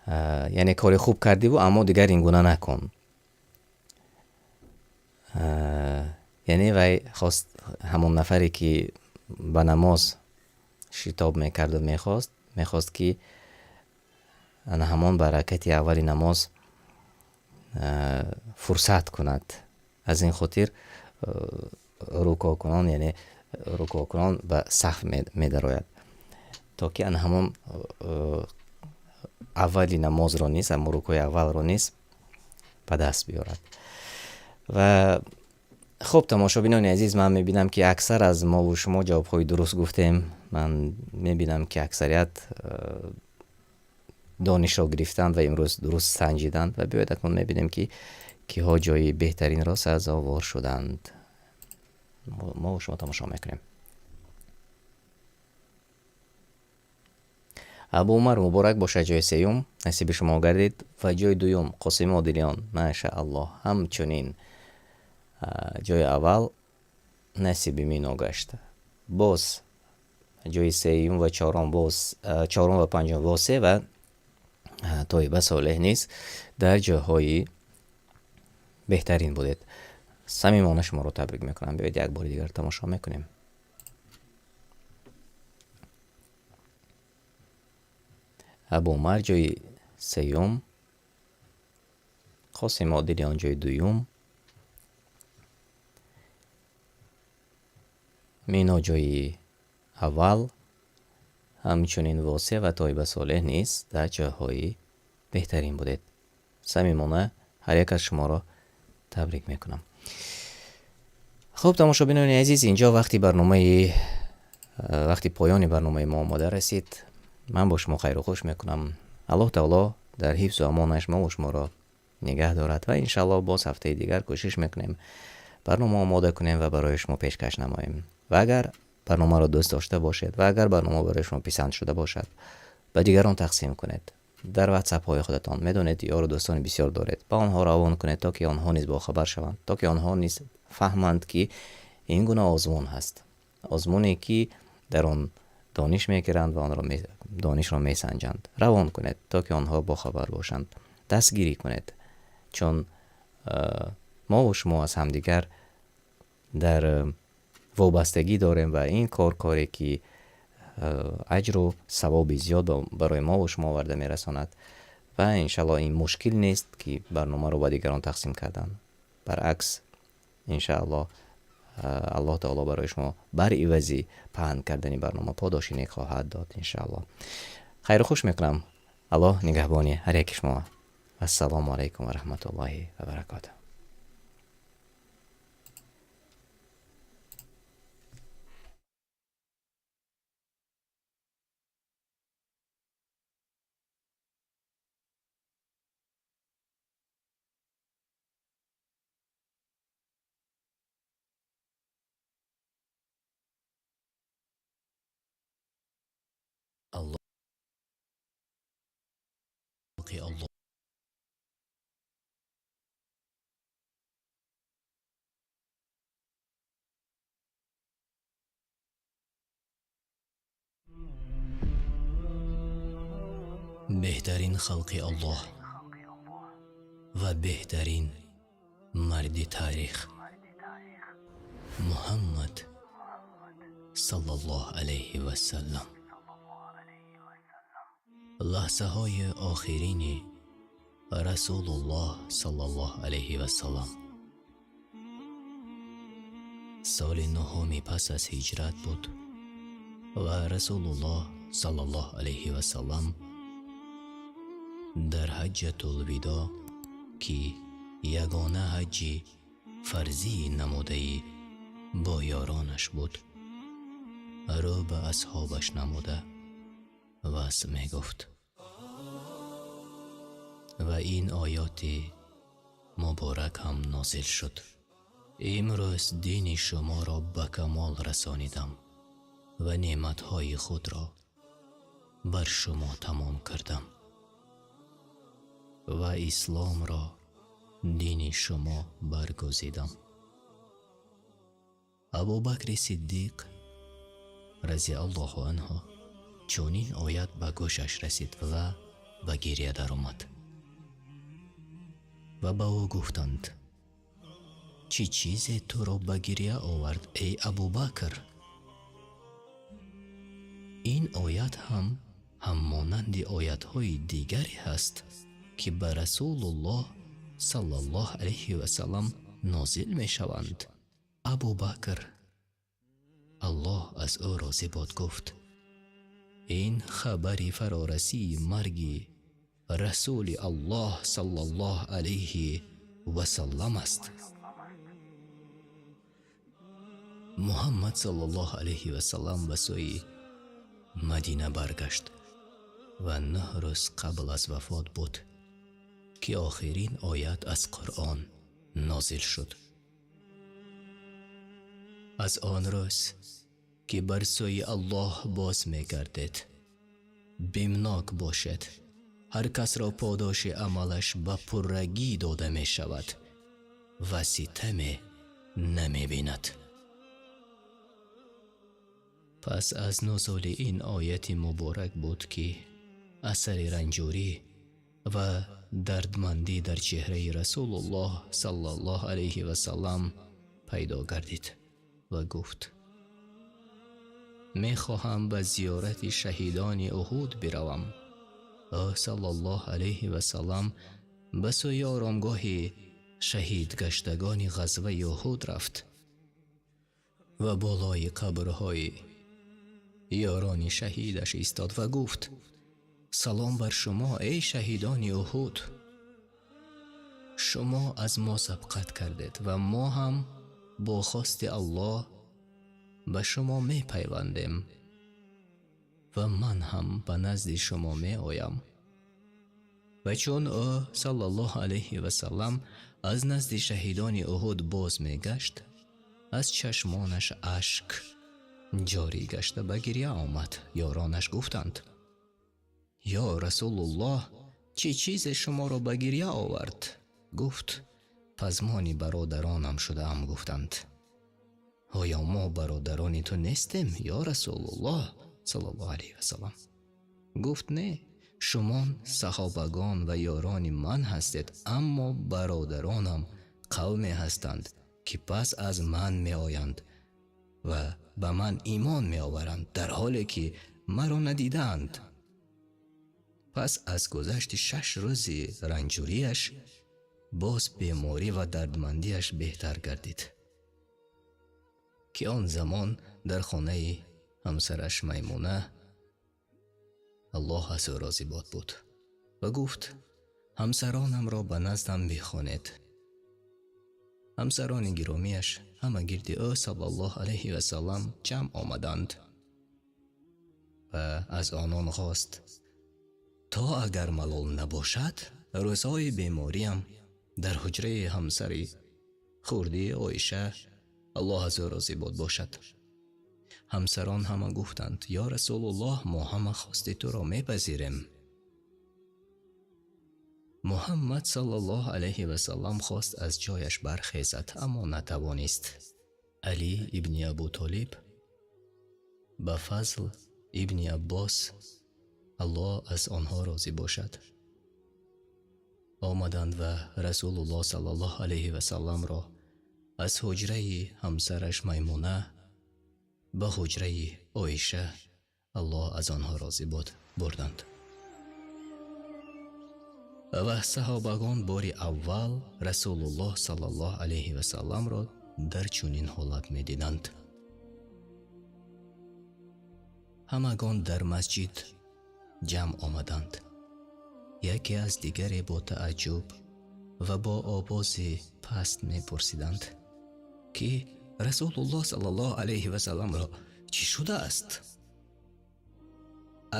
Яъне кори хуб кардиву, аммо дигар ин гуна накун. Яъне вай хост ҳамон нафаре, ки ба намоз шитоб мекарду мехост, ки ана ҳамон баракати аввали намоз фурсат кунад. Аз ин хотир рукӯъкунон, яъне рукӯъкунон ба саф медарояд, то ки ана ҳамон аввали намозро низ, ҳамон рукӯи аввалро низ ба даст биёрад. Ва хуб, тамошобинони азиз, ман мебинам, ки аксар аз мову шумо ҷавобҳои дуруст гуфтем. Ман мебинам, ки аксарият донишро гирифтанд ва имрӯз дуруст санҷиданд. Ва биёед, акнун мебинем, ки киҳо ҷои беҳтаринро сазовор шуданд. Мо шумо тамошо мекунем. Абу Умар, муборак бошад, ҷои сеюм насиби шумо гардид. Ва ҷои дуюм Қосим Одилиён, машааллоҳ. Ҳамчунин ҷои аввал насиби Мино гашт. Боз ҷои сеюм ва чорум, боз чорум ва панҷум Восе ва Тоиба Солеҳ низ дар ҷойҳои беҳтарин будед. Самимона шуморо табрик мекунам. Биёед, як бори дигар тамошо мекунем. Абу Умар ҷои сеюм, Қосим Одилиён ҷои дуюм, Мино ҷои аввал, ҳамчунин Восе ва Тоиба Солеҳ низ дар ҷойҳои беҳтарин будед. Самимона ҳар як аз шуморо табрик мекунам. Хуб, тамошобинони азиз, инҷо вақти барномаи, вақти поёни барномаи мо омода расид. Ман бо шумо хайру хуш мекунам. Аллоҳ таоло дар ҳифзу амонаш мо шуморо нигаҳ дорад ва иншааллоҳ боз ҳафтаи дигар кӯшиш мекунем барнома омода кунем ва барои шумо пешкаш намоем. Ва агар барномаро дӯст дошта бошед ва агар барнома барои шумо писанд шуда бошад, ба дигарон тақсим кунед. Дар ватсапҳои худатон медонед, ёру дӯстони бисёр доред, ба онҳо равон кунед, то ки онҳо низ бохабар шаванд, то ки онҳо низ фаҳманд, ки ин гуна озмун ҳаст, озмуне, ки дар он дониш мегиранд ва онро донишро месанҷанд. Равон кунед, то ки онҳо бохабар бошанд. Дастгирӣ кунед, чун мову шумо аз ҳамдигар дар вобастагӣ дорем ва ин кор коре, ки аҷру савоби зиёд барои мову шумо оварда мерасонад. Ва иншаллоҳ ин мушкил нест, ки барномаро ба дигарон тақсим кардан. Баръакс, иншааллоҳ Аллоҳ таоло барои шумо бар ивази паҳн кардани барнома подоши нек хоҳад дод, иншааллоҳ. Хайру хуш мекунам. Аллоҳ нигаҳбони ҳар яки шумо. Ассалому алайкум ва раҳматуллоҳи ва баракотуҳ. Аллоҳ. Беҳтарин халқи Аллоҳ ва беҳтарин марди таърих Муҳаммад саллаллоҳу алайҳи васаллам. Лаҳзаҳои охирини Расулуллоҳ саллаллоҳу алайҳи васаллам. Соли нӯҳуми пас аз ҳиҷрат буд ва Расулуллоҳ саллаллоҳу алайҳи васаллам дар ҳаҷҷатул видоъ, ки ягона ҳаҷҷи фарзии намудаи бо ёронаш буд, рӯ ба асҳобаш намуда ваъз мегуфт ва ин оёти муборак ҳам нозил шуд. Имрӯз дини шуморо ба камол расонидам ва неъматҳои худро бар шумо тамом кардам ва исломро дини шумо баргузидам. Абубакри Сиддиқ разияллоҳу анҳу чунин оят ба гӯшаш расид ва ба гиря даромад ва ба ӯ гуфтанд: чӣ чизе туро ба гиря овард, эй Абубакр? Ин оят ҳам ҳаммонанди оятҳои дигаре ҳаст, ки ба Расулуллоҳ саллаллоҳу алайҳи васаллам нозил мешаванд. Абубакр, Аллоҳ аз ӯ розӣ бод, гуфт: ин хабари фарорасии марги Расули Аллоҳ саллаллоҳу алайҳи васаллам аст. Муҳаммад саллаллоҳу алайҳи васаллам ба сӯи Мадина баргашт ва 9 рӯз қабл аз вафот буд, ки охирин оят аз Қуръон нозил шуд. Аз он рӯз ки бар сӯи Аллоҳ боз мегардед, бимнок бошед. Ҳар касро подоши амалаш ба пуррагӣ дода мешавад ва ситаме намебинад. Пас аз нузули ин ояти муборак буд, ки асари ранҷурӣ ва дардмандӣ дар чеҳраи Расулуллоҳ саллаллоҳу алайҳи васаллам пайдо гардид ва гуфт: мехоҳам ба зиёрати шаҳидони Уҳуд биравам. Ӯ саллаллоҳу алайҳи васаллам ба сӯи оромгоҳи шаҳидгаштагони ғазваи Уҳуд рафт ва болои қабрҳои ёрони шаҳидаш истод ва гуфт: салом бар шумо, эй шаҳидони Уҳуд! Шумо аз мо сабқат кардед ва мо ҳам бо хости Аллоҳ ба шумо мепайвандем ва ман ҳам ба назди шумо меоям. Ва чун ӯ саллаллоҳу алайҳи васаллам аз назди шаҳидони Уҳуд боз мегашт, аз чашмонаш ашк ҷорӣ гашта ба гиря омад. Ёронаш гуфтанд: ё Расулуллоҳ, чӣ чизе шуморо ба гиря овард? Гуфт: пазмони бародаронам шудаам. Гуфтанд: оё мо бародарони ту нестем, ё Расулуллоҳ саллаллоҳу алайҳи васаллам? Гуфт: не, шумо саҳобагон ва ёрони ман ҳастед, аммо бародаронам қавме ҳастанд, ки пас аз ман меоянд ва ба ман имон меоваранд, дар ҳоле ки маро надидаанд. Пас аз гузашти 6 рӯзи ранҷурияш боз беморӣ ва дардмандиаш беҳтар гардид, ки он замон дар хонаи ҳамсараш Маймуна, Аллоҳ аз ӯ розӣ бод, буд ва гуфт: ҳамсаронамро ба наздам бихонед. Ҳамсарони гиромиаш ҳама гирди ӯ саллаллоҳу алайҳи васаллам ҷамъ омаданд ва аз онон хост: то агар малол набошад, рӯзҳои бемориам дар ҳуҷраи ҳамсари хурдии Оиша, Аллоҳ аз ӯ розӣ бод, бошад. Ҳамсарон ҳама гуфтанд: ё Расулуллоҳ, мо ҳама хости туро мепазирем. Муҳаммад саллаллоҳу алайҳи васаллам хост аз ҷояш бархезад, аммо натавонист. Алӣ ибни Абу Толиб ба Фазл ибни Аббос, Аллоҳ аз онҳо розӣ бошад, омаданд ва Расулуллоҳ саллаллоҳу алайҳи васалламро аз ҳуҷраи ҳамсараш Маймуна ба ҳуҷраи Оиша, Аллоҳ аз онҳо розӣ бод, бурданд. Ва саҳобагон бори аввал Расулуллоҳ саллаллоҳу алайҳи васалламро дар чунин ҳолат медиданд. Ҳамагон дар масҷид ҷамъ омаданд. Яке аз дигаре бо таъаҷҷуб ва бо овози паст мепурсиданд, ки Расулуллоҳ саллаллоҳу алайҳи васалламро чӣ шудааст?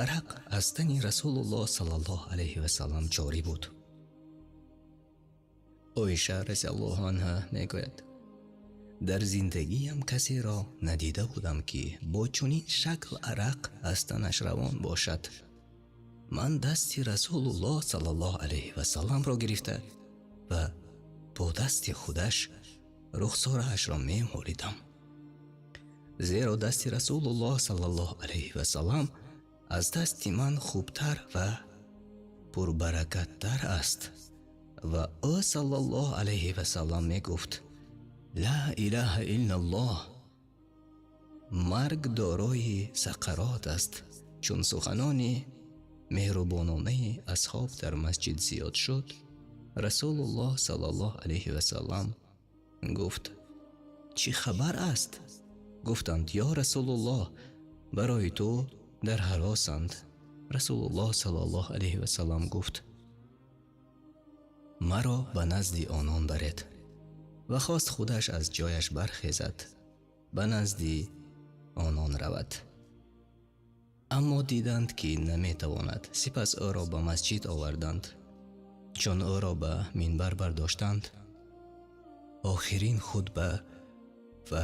Арақ аз тани Расулуллоҳ саллаллоҳу алайҳи васаллам ҷорӣ буд. Оиша разияллоҳу анҳа мегӯяд: дар зиндагиям касеро надида будам, ки бо чунин шакл арақ аз танаш равон бошад. Ман дасти Расулуллоҳ саллаллоҳу алайҳи васалламро гирифта ва бо дасти худаш рухсораашро мемолидам, зеро дасти Расулуллоҳ саллаллоҳу алайҳи васаллам аз дасти ман хубтар ва пурбаракаттар аст. Ва ӯ саллаллоҳу алайҳи васаллам мегуфт: ла илаҳа иллаллоҳ. Марг дорои сақарот аст. Чун суханони меҳрубононаи асҳоб дар масҷид зиёд шуд, Расулуллоҳ саллаллоҳу алайҳи васаллам гуфт: чӣ хабар аст? Гуфтанд: ё Расулуллоҳ, барои ту дар ҳаросанд. Расулуллоҳ саллаллоҳу алайҳи васаллам гуфт: маро ба назди онон баред. Ва хост худаш аз ҷояш бархезад, ба назди онон равад, аммо диданд, ки наметавонад. Сипас ӯро ба масҷид оварданд. Чун ӯро ба минбар бардоштанд, охирин хутба ва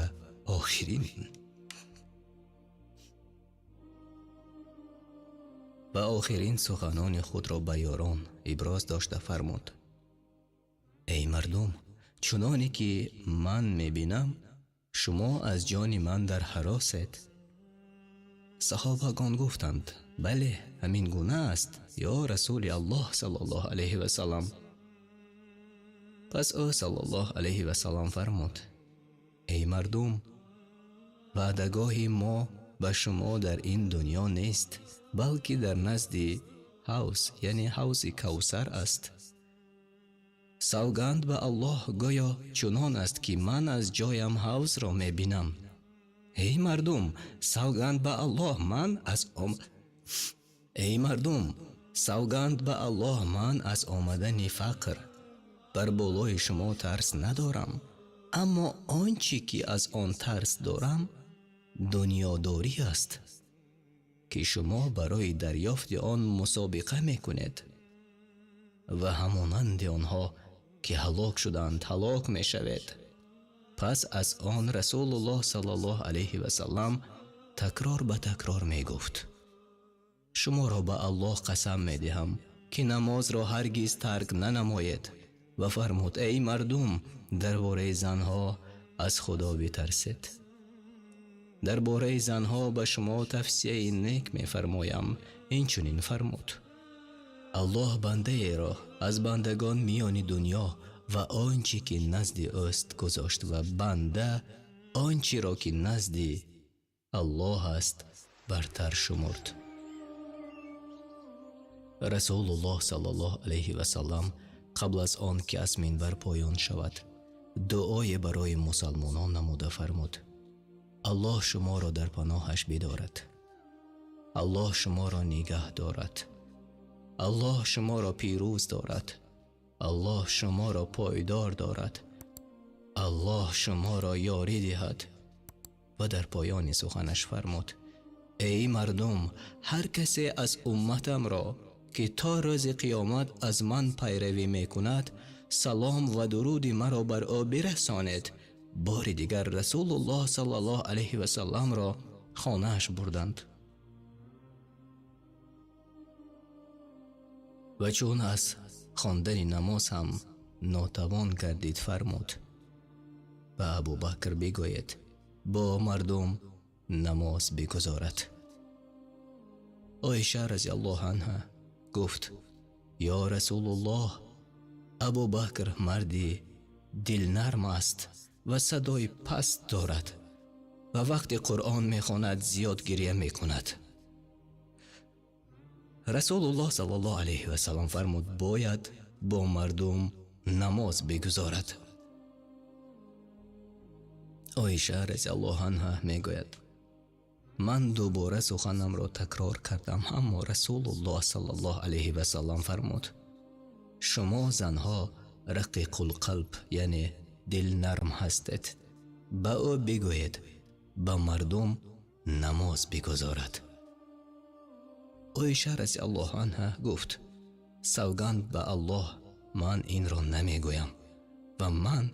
охирин суханони худро ба ёрон иброз дошта фармуд: эй мардум, чуноне ки ман мебинам, шумо аз ҷони ман дар ҳаросед. Саҳобагон гуфтанд: бале, ҳамин гуна аст, ё Расули Аллоҳ саллаллоҳу алайҳи васаллам. Пас ӯ саллаллоҳу алайҳи васаллам фармуд: эй мардум, ваъдагоҳи мо ба шумо дар ин дунё нест, балки дар назди ҳавз, яъне ҳавзи Кавсар аст. Савганд ба Аллоҳ, гӯё чунон аст, ки ман аз ҷоям ҳавзро мебинам. Эй мардум, савганд ба Аллоҳ, ман аз Эй мардум, савганд ба Аллоҳ, ман аз омадани фақр бар болои шумо тарс надорам, аммо он чӣ ки аз он тарс дорам дунёдорӣ аст, ки шумо барои дарёфти он мусобиқа мекунед ва ҳамонанди онҳо ки ҳалок шуданд ҳалок мешавед. Пас аз он Расулуллоҳ саллаллоҳу алайҳи васаллам такрор ба такрор мегуфт: шуморо ба Аллоҳ қасам медиҳам, ки намозро ҳаргиз тарк нанамоед. Ва фармуд: эй мардум, дар бораи занҳо аз Худо битарсед. Дар бораи занҳо ба шумо тавсияи нек мефармоям. Инчунин фармуд: Аллоҳ бандаеро аз бандагон миёни дунё ва он чӣ ки назди ӯст гузошт ва банда он чиро ки назди Аллоҳ аст бартар шумурд. Расулуллоҳ саллаллоҳу алайҳи васаллам қабл аз он ки аз минбар поён шавад, дуое барои мусалмонон намуда фармуд: Аллоҳ шуморо дар паноҳаш бидорад, Аллоҳ шуморо нигаҳ дорад, Аллоҳ шуморо пирӯз дорад, Аллоҳ шуморо пойдор дорад, Аллоҳ шуморо ёрӣ диҳад. Ва дар поёни суханаш фармуд: эй мардум, ҳар касе аз умматамро ки то рӯзи қиёмат аз ман пайравӣ мекунад, салом ва дуруди маро бар ӯ бирасонед. Бори дигар Расулуллоҳ саллаллоҳу алайҳи васалламро хонааш бурданд. Ва чун аз хондани намоз ҳам нотавон гардид, фармуд: ба Абубакр бигӯед бо мардум намоз бигузорад. Оиша разияллоҳу анҳа гуфт: ё Расулуллоҳ, Абӯбакр марди дилнарм аст ва садои паст дорад ва вақте Қуръон мехонад зиёд гиря мекунад. Расулуллоҳ саллаллоҳу алайҳи васаллам фармуд: бояд бо мардум намоз бигузорад. Оиша разияллоҳу анҳа мегӯяд: ман дубора суханамро такрор кардам, аммо Расулуллоҳ саллаллоҳу алайҳи васаллам фармуд: шумо занҳо рақиқул қалб, яъне дилнарм ҳастед. Ба ӯ бигӯед ба мардум намоз бигузорад. Оиша разияллоҳу анҳа гуфт: савганд ба Аллоҳ, ман инро намегӯям ва ман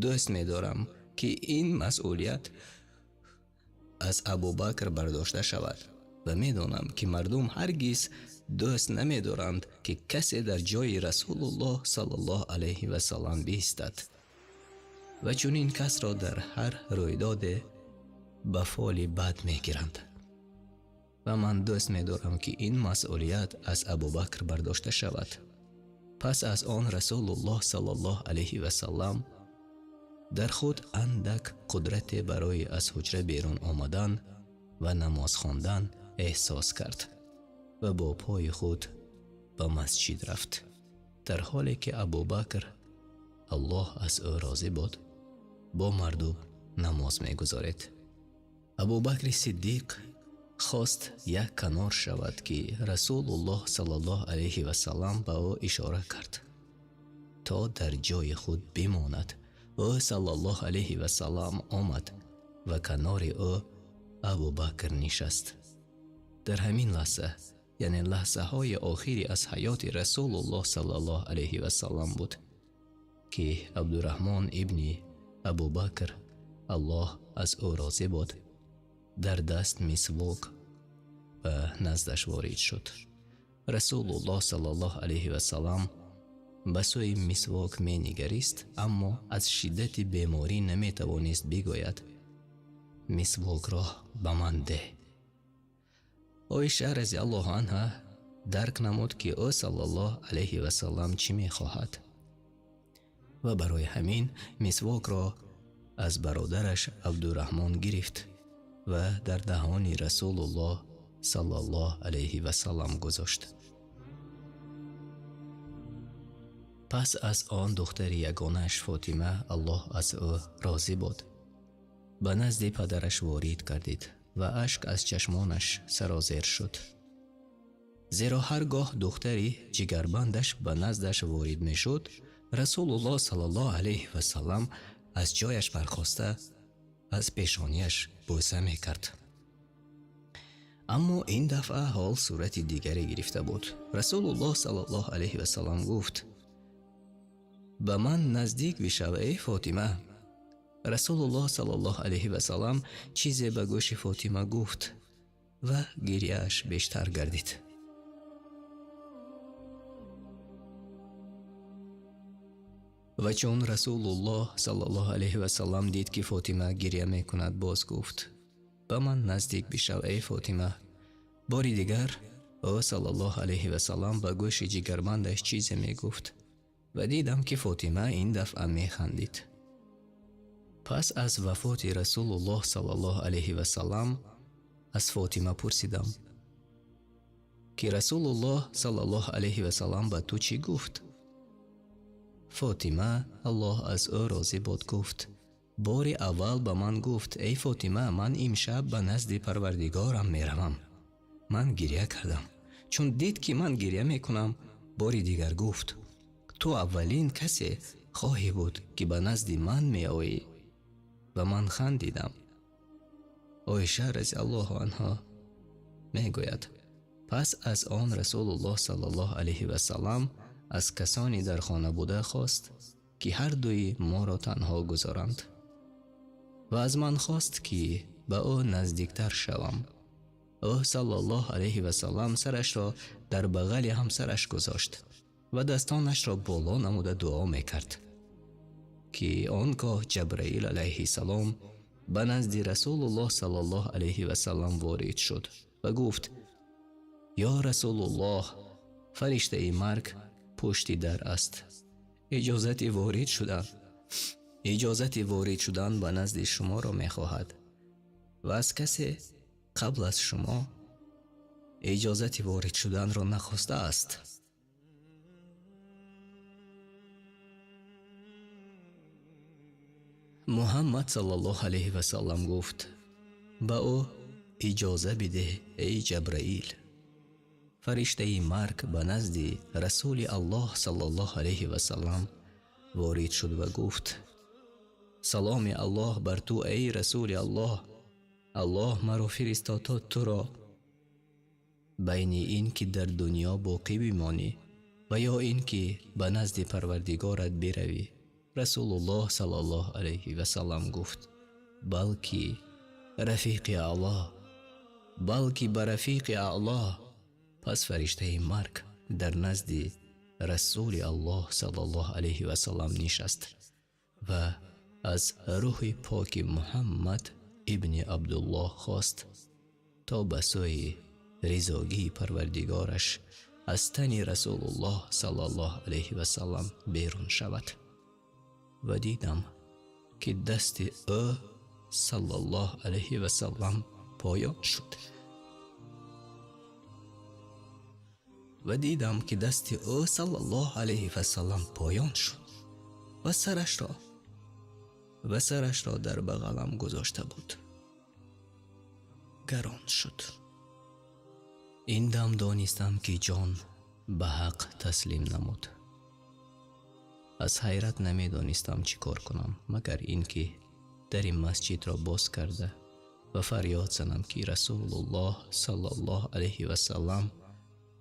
дӯст медорам ки ин масъулият аз Абӯбакр бардошта шавад ва медонам ки мардум ҳаргиз дӯст намедоранд ки касе дар ҷои Расулуллоҳ саллаллоҳу алайҳи васаллам биистад ва чунин касро дар ҳар рӯйдоде ба фоли бад мегиранд. Ва ман дӯст медорам ки ин масъулият аз Абӯбакр бардошта шавад. Пас аз он Расулуллоҳ саллаллоҳу алайҳи васаллам дар худ андак қудрате барои аз ҳуҷра берун омадан ва намоз хондан эҳсос кард ва бо пои худ ба масҷид рафт, дар ҳоле ки Абӯбакр, Аллоҳ аз ӯ розӣ буд, бо мардум намоз мегузорд. Абӯбакри Сиддиқ хост як канор шавад ки Расулуллоҳ саллаллоҳу алайҳи васаллам ба ӯ ишора кард то дар ҷои худ бимонад. Ӯ саллаллоҳу алайҳи васаллам омад ва канори ӯ Абӯбакр нишаст. Дар ҳамин лаҳза, яъне лаҳзаҳои охири аз ҳаёти Расулуллоҳ саллаллоҳу алайҳи васаллам буд ки Абдурраҳмон ибни Абӯбакр, Аллоҳ аз ӯ розӣ буд, дар даст мисвок ба наздаш ворид шуд. Расулуллоҳ саллаллоҳу алайҳи васаллам ба сӯи мисвок менигарист, аммо аз шиддати беморӣ наметавонист бигӯяд: мисвокро ба ман деҳ. Оиша разияллоҳу анҳа дарк намуд ки ӯ саллаллоҳу алайҳи васаллам чӣ мехоҳад ва барои ҳамин мисвокро аз бародараш Абдурраҳмон гирифт ва дар даҳони Расулуллоҳ саллаллоҳу алайҳи васаллам гузошт. Пас аз он духтари ягонааш Фотима, Аллоҳ аз ӯ розӣ буд, ба назди падараш ворид гардид ва ашк аз чашмонаш сарозер шуд. Зеро ҳаргоҳ духтари ҷигарбандаш ба наздаш ворид мешуд, Расулуллоҳ саллаллоҳу алайҳи васаллам аз ҷояш бархоста аз пешонияш бӯса мекард. Аммо ин дафъа ҳол сурати дигаре гирифта буд. Расулуллоҳ саллаллоҳу алайҳи васаллам гуфт: ба ман наздик бишав, эй Фотима. Расулуллоҳ саллаллоҳу алайҳи васаллам чизе ба гӯши Фотима гуфт ва гиряаш бештар гардид. Ва чун Расулуллоҳ саллаллоҳу алайҳи васаллам дид ки Фотима гиря мекунад, боз гуфт: ба ман наздик бишав, эй Фотима. Бори дигар ӯ саллаллоҳу алайҳи васаллам ба гӯши ҷигарбандаш чизе мегуфт ва дидам ки Фотима ин дафъа механдид. Пас аз вафоти Расулуллоҳ саллаллоҳу алайҳи васаллам аз Фотима пурсидам ки Расулуллоҳ саллаллоҳу алайҳи васаллам ба ту чӣ гуфт? Фотима, Аллоҳ аз ӯ розӣ буд, гуфт: бори аввал ба ман гуфт: эй Фотима, ман имшаб ба назди Парвардигорам меравам. Ман гиря кардам. Чун дид ки ман гиря мекунам, бори дигар гуфт: ту аввалин касе хоҳӣ буд ки ба назди ман меоӣ. Ва ман хандидам. Оиша разияллоҳу анҳо мегӯяд: пас аз он Расулуллоҳ саллаллоҳу алайҳи васаллам аз касоне дар хона буда хост ки ҳар дуи моро танҳо гузоранд ва аз ман хост ки ба ӯ наздиктар шавам. Ӯ саллаллоҳу алайҳи васаллам сарашро дар бағали ҳамсараш гузошт ва дастонашро боло намуда дуо мекард ки он гоҳ Ҷабраил алайҳиссалом ба назди Расулуллоҳ саллаллоҳу алайҳи васаллам ворид шуд ва гуфт: Ё Расулуллоҳ, фариштаи марг пушти дар аст. Иҷозати ворид шудан ба назди шуморо мехоҳад ва аз касе қабл аз шумо иҷозати ворид шуданро нахостааст. Муҳаммад саллаллоҳу алайҳи васаллам гуфт: ба ӯ иҷоза бидеҳ, эй Ҷабраил. Фариштаи марг ба назди Расули Аллоҳ саллаллоҳу алайҳи васаллам ворид шуд ва гуфт: саломи Аллоҳ бар ту, эй Расули Аллоҳ. Аллоҳ маро фиристод то туро байни ин ки дар дунё боқӣ бимонӣ ва ё ин ки ба назди Парвардигорат биравӣ. Расулуллоҳ саллаллоҳу алайҳи васаллам гуфт: балки рафиқи Аллоҳ, балки ба рафиқи Аллоҳ. Пас фариштаи марг дар назди Расули Аллоҳ саллаллоҳу алайҳи васаллам нишаст ва аз рӯҳи поки Муҳаммад ибни Абдуллоҳ хост то ба сӯи ризогии Парвардигораш аз тани Расулуллоҳ саллаллоҳу алайҳи васаллам берун шавад. Ва дидам ки дасти ӯ саллаллоҳу алайҳи васаллам поён шуд. Ва дидам ки дасти ӯ саллаллоҳу алайҳи васаллам поён шуд ва сарашро дар бағалам гузошта буд. Гарон шуд. Ин дам донистам ки ҷон ба ҳақ таслим намуд. Аз ҳайрат намедонистам чӣ кор кунам, магар ин ки дари масҷидро боз карда ва фарёд занам ки Расулуллоҳ саллаллоҳу алайҳи васаллам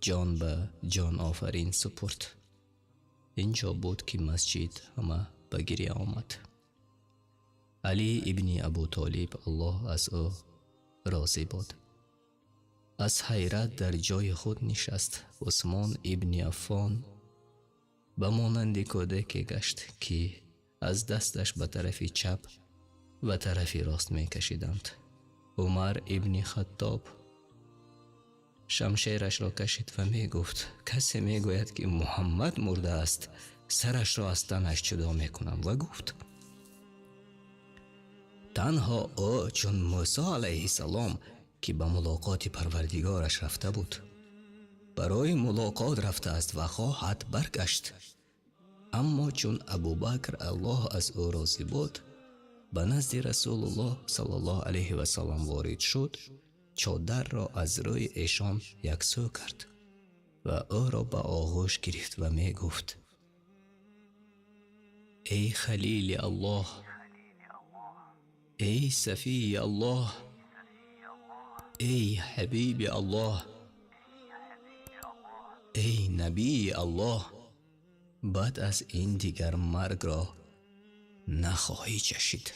ҷон ба ҷон офарин супурд. Инҷо буд ки масҷид ҳама ба гиря омад. Алӣ ибни Абу Толиб, Аллоҳ аз ӯ розӣ буд, аз ҳайрат дар ҷои худ нишаст. Усмон ибни Аффон ба монанди кӯдаке гашт ки аз дасташ ба тарафи чап ва тарафи рост мекашиданд. Умар ибни Хаттоб шамшерашро кашид ва мегуфт: касе мегӯяд ки Муҳаммад мурдааст, сарашро аз танаш ҷудо мекунам. Ва гуфт: танҳо ӯ чун Мусо алайҳиссалом ки ба мулоқоти Парвардигораш рафта буд, барои мулоқот рафтааст ва хоҳад баргашт. Аммо чун Абубакр, Аллоҳ аз ӯ розӣ буд, ба назди Расулуллоҳ саллаллоҳу алайҳи васаллам ворид шуд, чодарро аз рӯи эшон яксӯ кард ва ӯро ба оғӯш гирифт ва мегуфт: эй Халили Аллоҳ, эй Сафии Аллоҳ, эй Ҳабиби Аллоҳ, эй Набии Аллоҳ, баъд аз ин дигар маргро нахоҳӣ чашид.